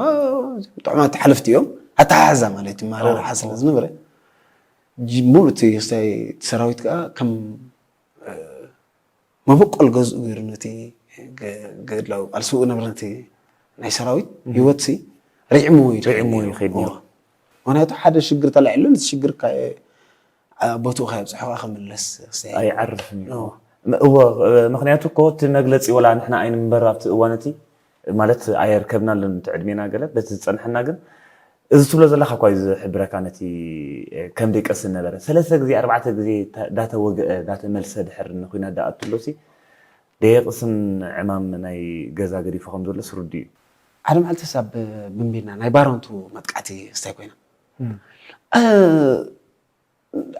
ጥዑማት ሓለፍቲ እዮም። ኣተሓሕዛ ማለት እዩ፣ ኣመራርሓ ኣዎ። ስለ ዝነበረ፣ ጂ-፣ ሙሉእ እቲ ክስታይ ሰራዊት ከዓ ከም፣ እ፣ መበቆል ገዝኡ ገይሩ ነቲ ገድላዊ ቃልሲ ዝነበረ ነቲ ናይ ሰራዊት ህይወት ሲ ርዒሙ እዩ ርዒሙ እዩ ከይድ ነይሩ። ምክንያቱ ሓደ ሽግር ተላዒሉ ነቲ ሽግር ቦትኡ ከየብፅሖ ክምለስ ኣይዓርፍን እዩ። እዎ፣ ምክንያቱ እኮ እቲ መግለፂ ወላ ንሕና ኣይንንበር ኣብቲ እዋን እቲ ማለት ኣየርከብናሉን እቲ ዕድሜና ገለ በቲ ዝፀንሐና ግን እዚ ትብሎ ዘለካ እኳ እዩ ዝሕብረካ ነቲ ከም ደቀስ ዝነበረ ሰለስተ ግዜ ኣርባዕተ ግዜ ዳተወግአ ዳተመልሰ ድሕር ንኩናት ዳኣትሎ ሲ ደየቅስን ዕማም ናይ ገዛ ገዲፉ ከም ዘሎ ስርዱ እዩ። ሓደ መዓልቲ ሳብ ብንቢና ናይ ባሮንቱ መጥቃዕቲ ስታይ ኮይና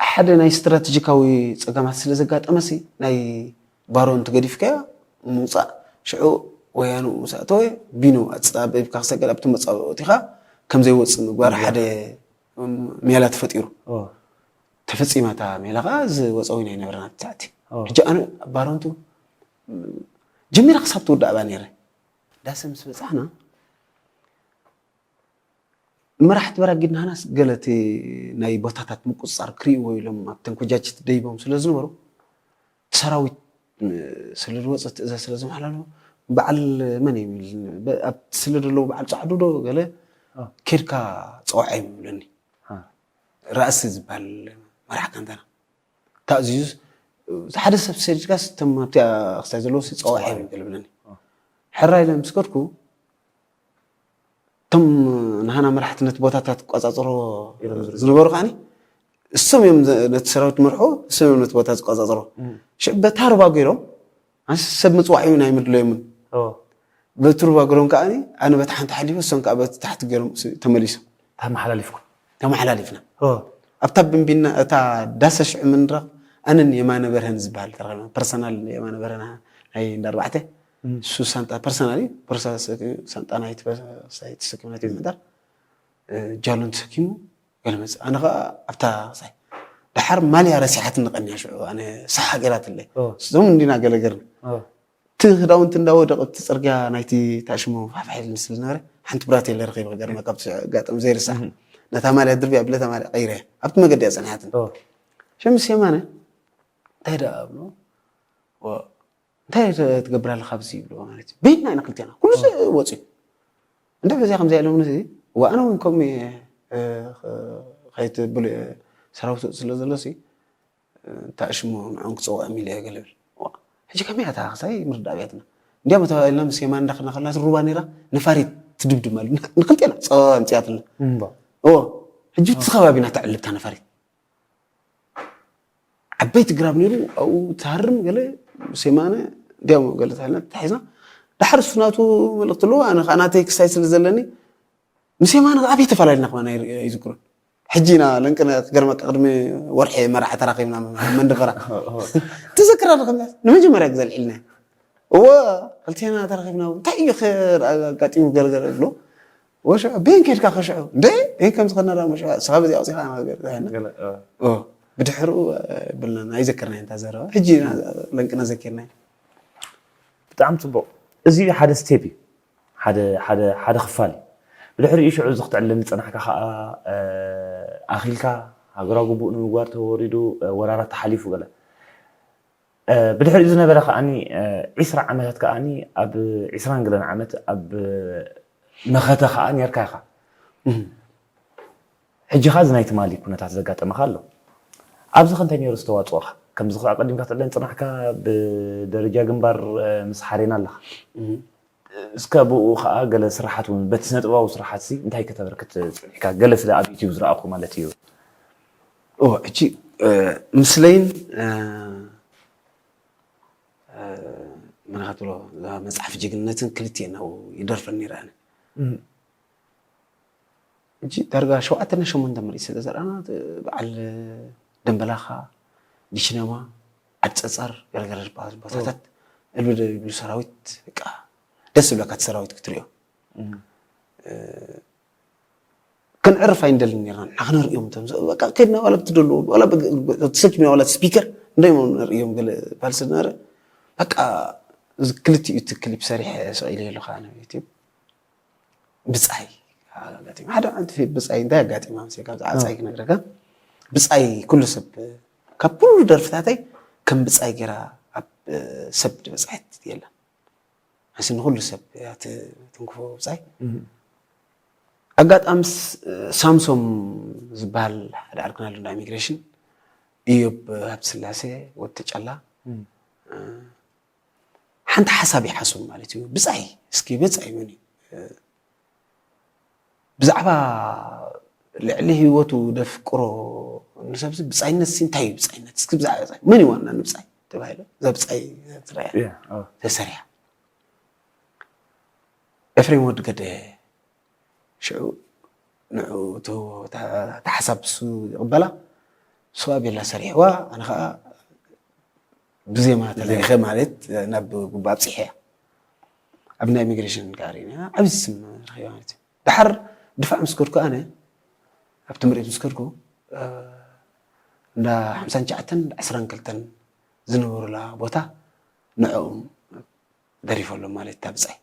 ሓደ ናይ ስትራተጂካዊ ፀገማት ስለ ዘጋጠመሲ ናይ ባሮን ተገዲፍካያ ምውፃእ ሽዑ ወያኑ ምስ ኣተወ ቢኑ ኣፀባቢብካ ክሰገድ ኣብቲ መፃወቲኻ ከም ዘይወፅእ ምግባር ሓደ ሜላ ተፈጢሩ። ተፈፂማ እታ ሜላ ከዓ ዝወፀዊ ናይ ነበረና ትሳዕቲ ሕጂ ኣነ ባሮንቱ ጀሚራ ክሳብ ትውዳእ ባ ነይረ ዳሰ ምስ በፃሕና መራሕቲ በራጊድ ናህናስ ገለ እቲ ናይ ቦታታት ምቁፅፃር ክርእይዎ ኢሎም ኣብተን ኮጃጅት ደይቦም ስለ ዝነበሩ ሰራዊት ስለ ዝወፀ ትእዛዝ ስለ ዘመሓላለፉ በዓል መን እዩ ኣብቲ ስለ ዘለዉ በዓል ፃዕዱ ዶ ገለ ኬድካ ፀዋዓ እዮም ይብለኒ ራእሲ ዝበሃል መራሕ ካንታና ተኣዚዙ ሓደ ሰብ ሰዲድካስ እቶም ኣብቲ ክስታይ ዘለዉ ፀዋዓ እዮም ይብለኒ ሕራይ ኢለ ምስ ከድኩ እቶም ንሃና መራሕትነት ቦታታት ቋፃፅሮ ዝነበሩ ከዓኒ እሶም እዮም ነቲ ሰራዊት መርሑ እሶም እዮም ነቲ ቦታ ዝቋፃፅሮ ሽዕ በታ ሩባ ገይሮም ኣንስ ሰብ ምፅዋዕ እዩ ናይ ምድለዮምን በቲ ሩባ ገይሮም ከዓ ኣነ በቲ ሓንቲ ሓሊፈ እሶም ከዓ በቲ ታሕቲ ገይሮም ተመሊሶም ተመሓላሊፍኩም ተመሓላሊፍና ኣብታ ብንቢና እታ ዳሰ ሽዑ ምንራኽ ኣነን የማነ በርሀን ዝበሃል ተረኸብና ፐርሰናል የማነ በርሀን ናይ እንዳ ኣርባዕተ እሱ ሳንጣ ፐርሰናሊ ቦርሳ ሳንጣ ናይ ተሰኪምና ምሕዳር ጃሎን ተሰኪሙ ገለ መፅእ ኣነ ከዓ ኣብታ ሳይ ደሓር ማልያ ረሲሓት ንቀንያ ሽዑ ኣነ ሳሓ ገይራትለይ እዞም እንዲና ገለገርኒ እቲ ክዳውንቲ እንዳወደቀ እቲ ፅርግያ ናይቲ ታሽሙ ፋሕፋሕ ኢልኒ ስለ ዝነበረ ሓንቲ ብራቴለ ረኺበ ክገርመካ ኣብቲ ኣጋጣሚ ዘይርሳዕ ነታ ማልያ ድርብያ ብለታ ማልያ ቀይረ ኣብቲ መገዲ እያ ፀኒሓትኒ ሸምስ የማነ እንታይ ደኣ ኣብሎ እንታይ ትገብር ኣለካ ኣብዚ ይብሎ ማለት እዩ በይንና ኢና ክልቴና ኩሉ ሰብ ወፂኡ እንደ በዚያ ከምዚኣ ኢሎም ንሲ ወኣነ እውን ከምኡ እየ ከይትብሉ እየ ሰራዊት ወፂ ስለ ዘሎ ሲ እንታይ ሽሙ ንዕኦም ክፀውዖም ኢለ እየ ገለ ብል ሕጂ ከመይ እያ እታ ክሳይ ምርዳእ ኣብያትና እንዲያም ተባሂልና ምስ የማን እንዳኸድና ከለና ሩባ ነይራ ነፋሪት ትድብድብ ማለት ንክልቴና ፀባ ኣምፅኣትና እዎ ሕጂ እቲ ከባቢና ተዕልብታ ነፋሪት ዓበይቲ ግራብ ነይሩ ኣብኡ ትሃርም ገለ ምስ የማነ እንዲያም ገለ ተባሂልና ተታሒዝና ዳሓር እሱ ናቱ መልእክቲ ኣለዎ ኣነ ከዓ ናተይ ክሳይ ስለ ዘለኒ ምስ የማነ ኣበይ ተፈላለና ከማን ኣይዝክሮን ሕጂ ኢና ለንቅነ ክገርመካ ቅድሚ ወርሒ መርዓ ተራኺብና መንደፈራ ትዝክራ ዶ ከምዛ ንመጀመርያ ግዜ ኣልዒልና እወ ክልቴና ተራኺብና እንታይ እዩ ኣጋጢሙ ገለገለ ብሎ ወሽዑ ቤን ከድካ ከሽዑ እንደ ቤን ከም ዝኸድና ዳ መሽዑ ስኻ በዚ ኣውፂኻ ብድሕሩ ብልና ኣይዘክርና እንታ ዘረባ ሕጂ ለንቅነ ዘኪርና ብጣዕሚ ፅቡቅ እዚ ሓደ ስቴፕ እዩ ሓደ ሓደ ሓደ ክፋል እዩ ብድሕሪኡ ሽዑ እዚ ክትዕልል ዝፀናሕካ ከዓ ኣኺልካ ሃገራዊ ግቡእ ንምግባር ተወሪዱ ወራራት ተሓሊፉ ገለ ብድሕሪኡ ዝነበረ ከዓኒ ዒስራ ዓመታት ከዓኒ ኣብ ዒስራን ገለን ዓመት ኣብ መኸተ ከዓ ነርካ ኢኻ ሕጂ ኻ እዚ ናይ ትማሊ ኩነታት ዘጋጠመኻ ኣሎ ኣብዚ ኸ እንታይ ነይሩ ዝተዋፅኦኻ ከምዚ ከዓ ቀዲምካ ትዕለን ፅናሕካ ብደረጃ ግንባር ምስ ሓሬና ኣለኻ እስከ ብኡ ከዓ ገለ ስራሓት እውን በቲ ስነጥበባዊ ስራሓት ሲ እንታይ ከተበርክት ፅኒሕካ ገለ ስለ ኣብ ዩቲዩብ ዝረኣኹ ማለት እዩ እዎ ሕጂ ምስለይን ምንኻ ትብሎ መፅሓፍ ጅግንነትን ክልቲኤን ናብኡ ይደርፈን ነይረ ኣነ ሕጂ ዳርጋ ሸውዓተ ና ሸሞንተ ምርኢት ስለ ዘርኣና በዓል ደንበላኻ ዲሽነማ ዓድ ፀፀር ገለገለ ዝበሃሉ ቦታታት እልብደ ይብሉ ሰራዊት በቃ ደስ ዝብለካ እቲ ሰራዊት ክትሪኦ ክንዕርፍ ኣይንደልን ነርና ንዓ ክነርእዮም እቶም በቃ ከድና ዋላ ብትደልዎ ዋላ ተሰኪምና ዋላ ስፒከር እንደሞ ንርእዮም ገለ ባል ስለ ዝነበረ በቃ ክልቲኡ እቲ ክሊፕ ሰሪሐ ሰቂለ ኣለካ ዩቲብ ብፃይ ኣጋጢማ ሓደ ዓንት ብፃይ እንታይ ኣጋጢማ ምስ ካብ ዓፃይ ክነግረካ ብፃይ ኩሉ ሰብ ካብ ኩሉ ደርፍታተይ ከም ብፃይ ገይራ ኣብ ሰብ ዝበፅሐት የለን ኣንሲ ንኹሉ ሰብ እያ ትንክፎ ብጻይ። ኣጋጣሚ ሳምሶም ዝበሃል ሓደ ዓርክና ኣሎ እንዳ ኢሚግሬሽን፣ እዮብ ሃብተስላሴ፣ ወዲ ተጫላ፣ ሓንቲ ሓሳብ ይሓስቡ ማለት እዩ። ብጻይ እስኪ ብጻይ መን እዩ ብዛዕባ ልዕሊ ህይወቱ ደፍቅሮ ንሰብዚ ብጻይነት ሲ እንታይ እዩ ብጻይነት? እስኪ ብዛዕባ ብጻይ መን እዩ ዋና ንብጻይ ተባሂሉ እዛ ብጻይ ትረያ ተሰሪያ። ኤፍሬም ወዲ ገደ ሽዑ ንዑ እታ ሓሳብ እሱ ይቕበላ። እሱ ከኣ ቤላ ሰሪሕዋ፣ ኣነ ከኣ ብዜማ ተላኢኸ ማለት ናብ ጉባ ኣብጺሐያ። ኣብ ናይ ኢሚግሬሽን ከኣ ርኢና ዓብዪ ስም ረኺበ ማለት እዩ። ደሓር ድፋዕ ምስ ከድኩ ኣነ ኣብቲ ምርኢት ምስ ከድኩ እንዳ ሓምሳን ትሽዓተን እንዳ ዕስራን ክልተን ዝነበሩላ ቦታ ንዕኦም ደሪፈሎም ማለት እታ ብጻይ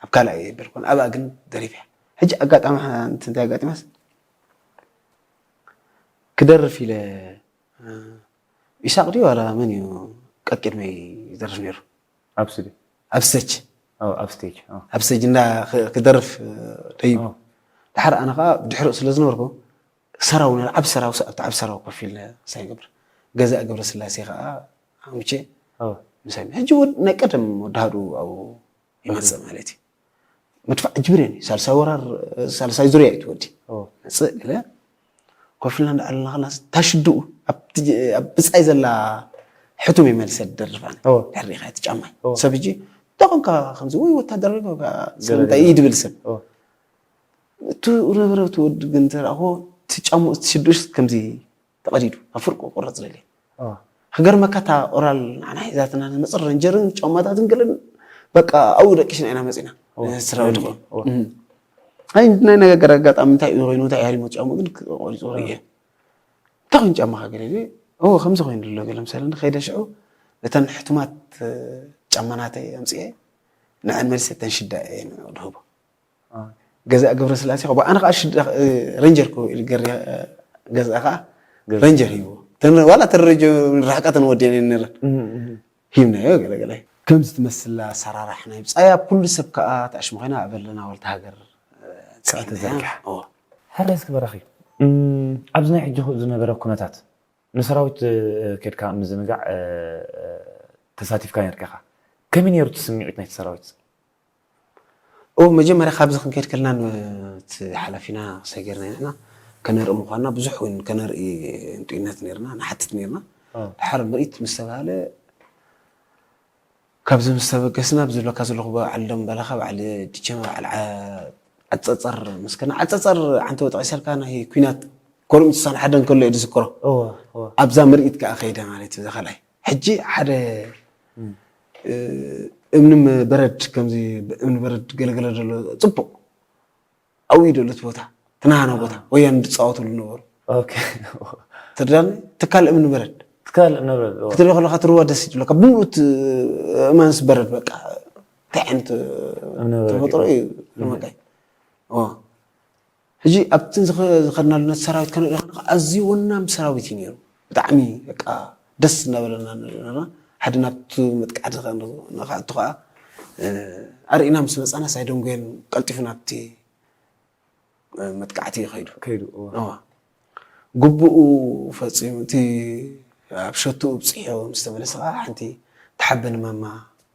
ኣብ ካልኣይ የበልኩን ኣብኣ ግን ደሪፈያ። ሕጂ ኣጋጣሚ ሓንቲ እንታይ ኣጋጢማስ ክደርፍ ኢለ ኢሳቅ ድዩ ዋላ መን እዩ ቀቂድመይ ይደርፍ ነይሩ? ኣብ ስቱድዮ ኣብ ስተጅ ኣብ ኣብ ስቴጅ ኣብ ስተጅ እንዳ ክደርፍ ደይቡ ድሓር ኣነ ከዓ ድሕሪኡ ስለ ዝነበርኩ ሰራው ነር ዓብ ሰራው ሰኣብቲ ዓብ ሰራው ኮፍ ኢለ ሳይ ገብር ገዛእ ገብረ ስላሴ ከዓ ኣምቼ ምሳይ ሕጂ ናይ ቀደም ወዳሃዱ ኣብኡ ይመፅእ ማለት እዩ። መድፋዕ ጅብሬን እዩ። ሳልሳይ ወራር ሳልሳይ ዙርያ እዩ ትወዲ መፅእ ኢለ ኮፍ ኢልና እንዳዓለና ከላ ታሽድኡ ኣብ ብፃይ ዘላ ሕቱም ይመልሰ ደርፋን ድሕሪኻ እቲ ጫማይ ሰብ እጂ ተኾንካ ከምዚ ወይ ወታደር እንታይ እዩ ድብል ሰብ እቲ ነበረ እቲ ወዲ ግን ተረእኮ እቲ ጫሙ እቲ ሽዱሽ ከምዚ ተቐዲዱ ካብ ፍርቁ ቁረፅ ደልየ ክገርመካ እታ ኦራል ንዓና ሒዛትና ንመፅእ ረንጀርን ጫማታትን ገለን በቃ ኣብኡ ደቂስና ኢና መፂና ስራዊ ድኾን ኣይ ናይ ነጋገር ኣጋጣሚ እንታይ እዩ ኮይኑ እንታይ ሃሪሞ ጫሙ ግን ቆሪፁ ርእየ እንታይ ኮይኑ ጫማኻ ገለ ከምዚ ኮይኑ ድሎ ገለ ምሳለ ከይደ ሽዑ እተን ሕቱማት ጫማናተይ ኣምፅኤ ንዐን መልሲ እተን ሽዳ እየ ድህቦ ገዛእ ገብረስላሴ ከ ኣነ ከዓ ረንጀር ገዛ ከዓ ረንጀር ሂቡ ዋላ ተረጀ ራሕቀተን ወዲአን ነረን ሂብናዮ ገለገለ ከምዚ ትመስል ኣሰራራሕ ናይ ብፃይ ኣብ ኩሉ ሰብ ከዓ ተኣሽሙ ኮይና ኣበለና ወልተ ሃገር ተዘርግሐ ሕራይ እስኪ በራኺ ኣብዚ ናይ ሕጂ ዝነበረ ኩነታት ንሰራዊት ከድካ ምዝንጋዕ ተሳቲፍካ ነርካ ኢኻ ከመይ ነይሩ እቲ ስምዒት ናይቲ ሰራዊት ኦ መጀመርያ ካብዚ ክንከይድ ከለና እቲ ሓላፊና ሰጊርና ኢና ከነርኢ ምኳንና ብዙሕ እውን ከነርኢ እንጥነት ነርና ንሓትት ነርና ድሓር ምርኢት ምስ ተባሃለ ካብዚ ምስ ተበገስና ብዝብለካ ዘለኹ በዓል ደም በላኻ በዓል ድቸመ በዓል ዓፀፀር ምስከና ዓፀፀር ዓንተ ወጠቂሰልካ ናይ ኩናት ኮርም ትሳን ሓደ እንከሎ እዩ ዝዝክሮ ኣብዛ ምርኢት ከዓ ከይደ ማለት እዩ ዘኸላይ ሕጂ ሓደ እምኒ በረድ ከምዚ እምኒ በረድ ገለገለ ዘሎ ፅቡቅ ኣብኡ ደሎት ቦታ ትናሃና ቦታ ወያን ዝፃወትሉ ነበሩ ትዳን ትካል እምኒ በረድ ክትሪኦ ከለካ ትርዋ ደስ ይብለካ ብምሉእ እማንስ በረድ በቃ እንታይ ዓይነት ተፈጥሮ እዩ መቃይ ሕጂ ኣብቲ ዝኸድናሉ ነቲ ሰራዊት ከንርኢ ከለና ኣዝዩ ወናም ሰራዊት እዩ ነይሩ ብጣዕሚ በቃ ደስ እናበለና ንሪኦ ነርና ሓደ ናብቲ መጥቃዕቲ ንኽኣቱ ከዓ ኣርእና ምስ መፃና ሳይደንጉየን ቀልጢፉ ናብቲ መጥቃዕቲ ይኸይዱ ከይዱ ግቡኡ ፈፂሙ እቲ ኣብ ሸትኡ ብፅሑ ምስ ተመለሰ ከዓ ሓንቲ ተሓበኒ ማማ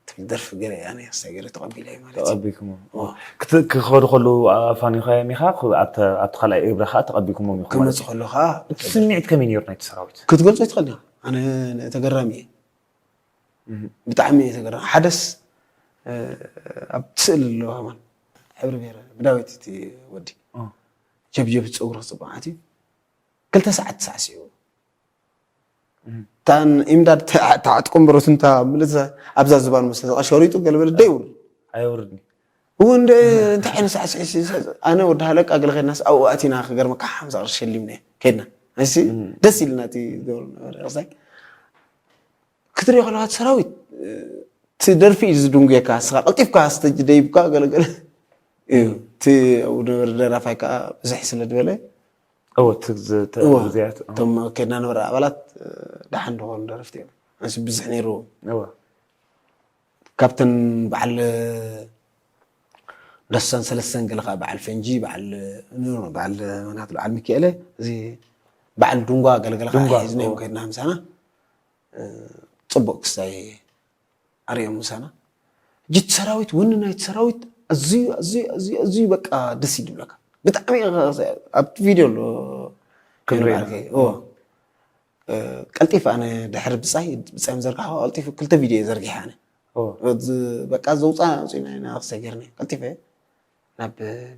ትብል ደርፊ ገለ እያ ናይ ክስታይ ገለ ተቐቢለ እየ ማለት እዩ። ተቐቢልኩሞ። ኦ። ክት- ክኸዱ ከለዉ ኣፋኒኻዮም ኢኻ፣ ክ- ኣብተ- ኣብቲ ካልኣይ እግሪ ከዓ ተቐቢልኩሞም ኢኹም ማለት ክመፅእ እዩ። ከሎ ከዓ እቲ ስምዒት ከመይ ነይሩ ናይቲ ሰራዊት? ክትገልፆ ይትኽእል ኢኻ። ኣነ ተገራሚ እየ። እህ። ብጣዕሚ እየ ተገራሚ። ሓደስ እ፣ ኣብቲ ስእሊ ኣለዋ ከማን ሕብሪ ብሄረ ብዳዊት እቲ ወዲ ኦ። ጀብጀብ ፀጉሩ ክፅቡቅ ዓትዩ ክልተ ሰዓት ተሳዕሲዑ እታን ኢምዳድ ተዓጥቁ እምበሮት እንታ ምልእቲ ኣብዛ ዝባን መሰ ተቐሸሪጡ ገለበለ ደይውር ኣይውርድኒ እውን እንታይ ዓይነት ሳዕስዒ ኣነ ወዲ ሃለቃ ገለ ከድናስ ኣብኡ ኣቲና ክገርመካ ሓምሳ ቅርሺ ሸሊምና ከድና እሲ ደስ ኢልና እቲ ዝገብሩ ነበረ ዛይ ክትሪኦ ከለካ እቲ ሰራዊት እቲ ደርፊ እዩ ዝድንጉየካ እስኻ ቀልጢፍካ ስተጅ ደይብካ ገለገለ እዩ እቲ ኣብኡ ነበረ ደራፋይ ከዓ ብዝሕ ስለ ዝበለ እወ እቲ ዝ- ተ- እወ። ግዜያት እወ። እቶም ከድና ነበረ ኣባላት ደሓን ዝኾኑ ደረፍቲ እዮም ኣንስ ብዙሕ ነይርዎም እወ። ካብተን በዓል ዳሳን ሰለስተን ገለ ከዓ በዓል ፈንጂ በዓል በዓል መናት በዓል ሚካኤለ እዚ በዓል ድንጓ ገለገለ ከዓ ድንጓ፣ ሒዝናዮም ከድና ምሳና። እ፣ ፅቡቅ ክስታይ ኣርእዮም ምሳና። ሕጂ እቲ ሰራዊት ወኒ ናይቲ ሰራዊት ኣዝዩ ኣዝዩ ኣዝዩ ኣዝዩ በቃ ደስ ይድብለካ። ብጣዕሚ ኢኻ፣ ኣብቲ ቪድዮ ኣሎ ክንሪኦ ይበዓልከ። ኦ፣ እ፣ ቀልጢፍ ኣነ ድሕሪ ብፃይ ብፃይ ዘርጋሕ ቀልጢፍ ክልተ ቪድዮ እየ ዘርጊሐ ኣነ። ኦ፣ እዚ በቃ ዘውፃ ኣውፂና ኢና ክሰገርኒ ቀልጢፈ ናብ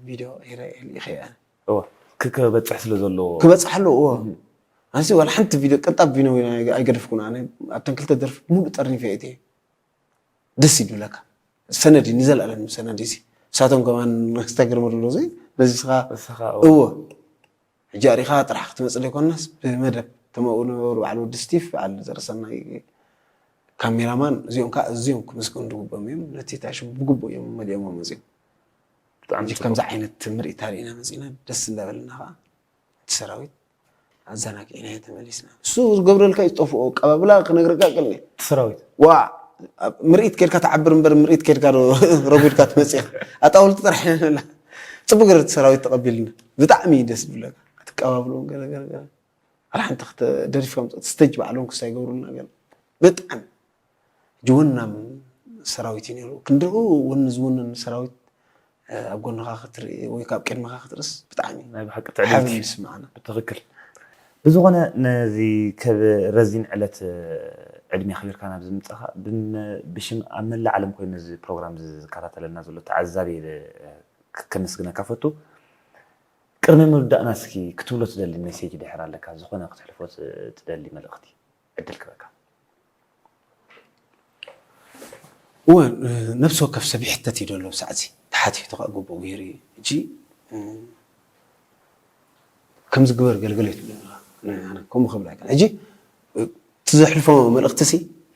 ቪድዮ ይረ- ይኸይድ ኣነ። እወ፣ ክ- ክበፅሕ ስለ ዘለዎ ክበፅሕ ኣለዎ። ኣንሲ ዋላ ሓንቲ ቪድዮ ቀጣብ ቪኖ ኣይገደፍኩን ኣነ። ኣብተን ክልተ ደርፊ ሙሉእ ጠርኒፈ እየ ደስ ይብለካ። ሰነድ እዩ፣ ንዘለኣለም ሰነድ እዩ። ንሳቶም ከማን ክስተግርሙ ኣለዉ ነዚ ስኻ እስኻ እዎ። ሕጂ ኣሪኻ ጥራሕ ክትመፅእ ዘይኮነስ ብመደብ ተመኡ ነበሩ በዓል ወዲ ስቲፍ በዓል ዘረሰናይ ካሜራማን እዚኦም ከዓ እዚኦም ክምስገኑ ዝግብኦም እዮም። ነቲ ታሽ ብግቡእ እዮም መሊኦሞ መፅኦም። ብጣዕሚ ከምዚ ዓይነት ምርኢት ኣርእና መፂና ደስ እንዳበለና ከዓ እቲ ሰራዊት ኣዘናጊዕና ተመሊስና። እሱ ዝገብረልካ እዩ ዝጠፍኦ ኣቀባብላ ክነግረካ ቀልኒ ሰራዊት ዋ ምርኢት ከድካ ትዓብር እምበር ምርኢት ከድካ ዶ ረጉድካ ትመፅእ ኣጣውልቲ ጥራሕ ኢና ንብላ። ፅቡቅ ገረ እቲ ሰራዊት ተቐቢልና ብጣዕሚ እዩ ደስ ዝብለካ ክትቀባብሎም ገለገለገለ ኣላ ሓንቲ ደሪፍካ ምፅእ ስተጅ ባዕሎም ክሳይ ገብሩልና ገለ ብጣዕሚ ጅወናም ሰራዊት እዩ ነይሩ። ክንድኡ እውን ዝውንን ሰራዊት ኣብ ጎንኻ ክትርኢ ወይ ካብ ቅድመኻ ክትርእስ ብጣዕሚ ናይ ብሓቂ ሓበን ትዕድልቲ ይስምዓና። ብትኽክል ብዝኾነ ነዚ ከብ ረዚን ዕለት ዕድሜ ኣኽቢርካ ናብ ዝምጻኻ ብም- ብሽም ኣብ መላእ ዓለም ኮይኑ ነዚ ፕሮግራም ዝከታተለልና ዘሎ ተዓዛቢ ከመስግነካ ፈቱ። ቅድሚ ምውዳእና እስኪ ክትብሎ ትደሊ ሜሴጅ ድሕር ኣለካ ዝኾነ ክትሕልፎ ትደሊ መልእኽቲ ዕድል ክበካ። እወ ነብሲ ወከፍ ሰብ ይሕተት እዩ ዘሎ ሳዕዚ ተሓቲቱ ከዓ ግቡእ ገይሩ እዩ ሕጂ ከምዚ ግበር ገልገለ ትብለና ከምኡ ክብል ኣይከን ሕጂ እቲ ዘሕልፎ መልእክቲ ሲ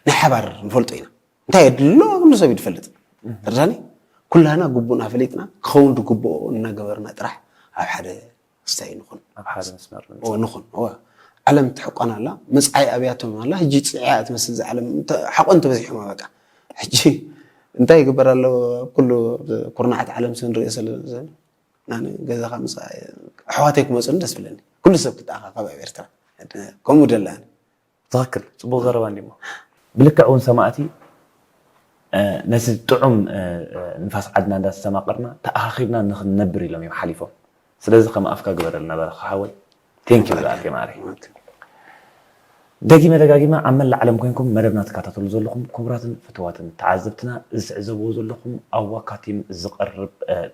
ናይ ሓባር ንፈልጦ ኢና እንታይ የድሎ ኩሉ ሰብ ይፈልጥ ተርዳኒ ኩላና ግቡእና ፈሊጥና ክኸውን ዝግብኦ እናገበርና ጥራሕ ኣብ ሓደ ክስታይ ንኹን ኣብ ሓደ መስመር ንኹን ዓለም ትሕቆን ኣላ መፅዓይ ኣብያቶም ኣላ ሕጂ ፅዒያ ትመስል እዛ ዓለም ሓቆን ተበዚሖማ በቃ ሕጂ እንታይ ይግበር ኣሎ ኩሉ ኩርናዓት ዓለም ስንሪኦ ዘለና ገዛኻ ምስ ኣሕዋተይ ክመፁ ደስ ብለኒ ኩሉ ሰብ ክተኣኻኸብ ኣብ ኤርትራ ከምኡ ደላኒ ትኽክል ፅቡቅ ዘረባ እንዲሞ ብልክዕ እውን ሰማእቲ ነዚ ጥዑም ንፋስ ዓድና እንዳተስተማቀርና ተኣኻኺብና ንክንነብር ኢሎም እዮም ሓሊፎም ስለዚ ከም ኣፍካ ግበረልና በረካ ሓወይ ቴንኪ ብኣልከ ማሪ ደጊመ ደጋጊመ ኣብ መላእ ዓለም ኮይንኩም መደብና ትከታተሉ ዘለኹም ክቡራትን ፍትዋትን ተዓዘብትና እዚ ትዕዘብዎ ዘለኹም ኣብ ዋካ ቲም ዝቐርብ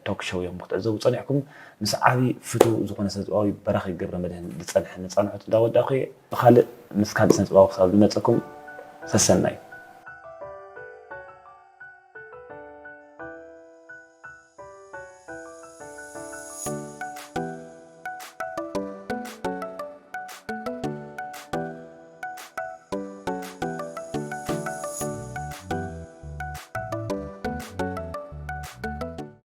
ቶክ ሾው እዮም ክትዕዘቡ ፀኒሕኩም ምስ ዓቢ ፍቱ ዝኾነ ሰብኣዊ በራኺ ገብረ መድህን ዝፀንሐ ንፃንሖት እንዳወዳእኩ ብካልእ ምስ ካልእ ስነጥበባዊ ክሳብ ዝመፀኩም ሰሰናዩ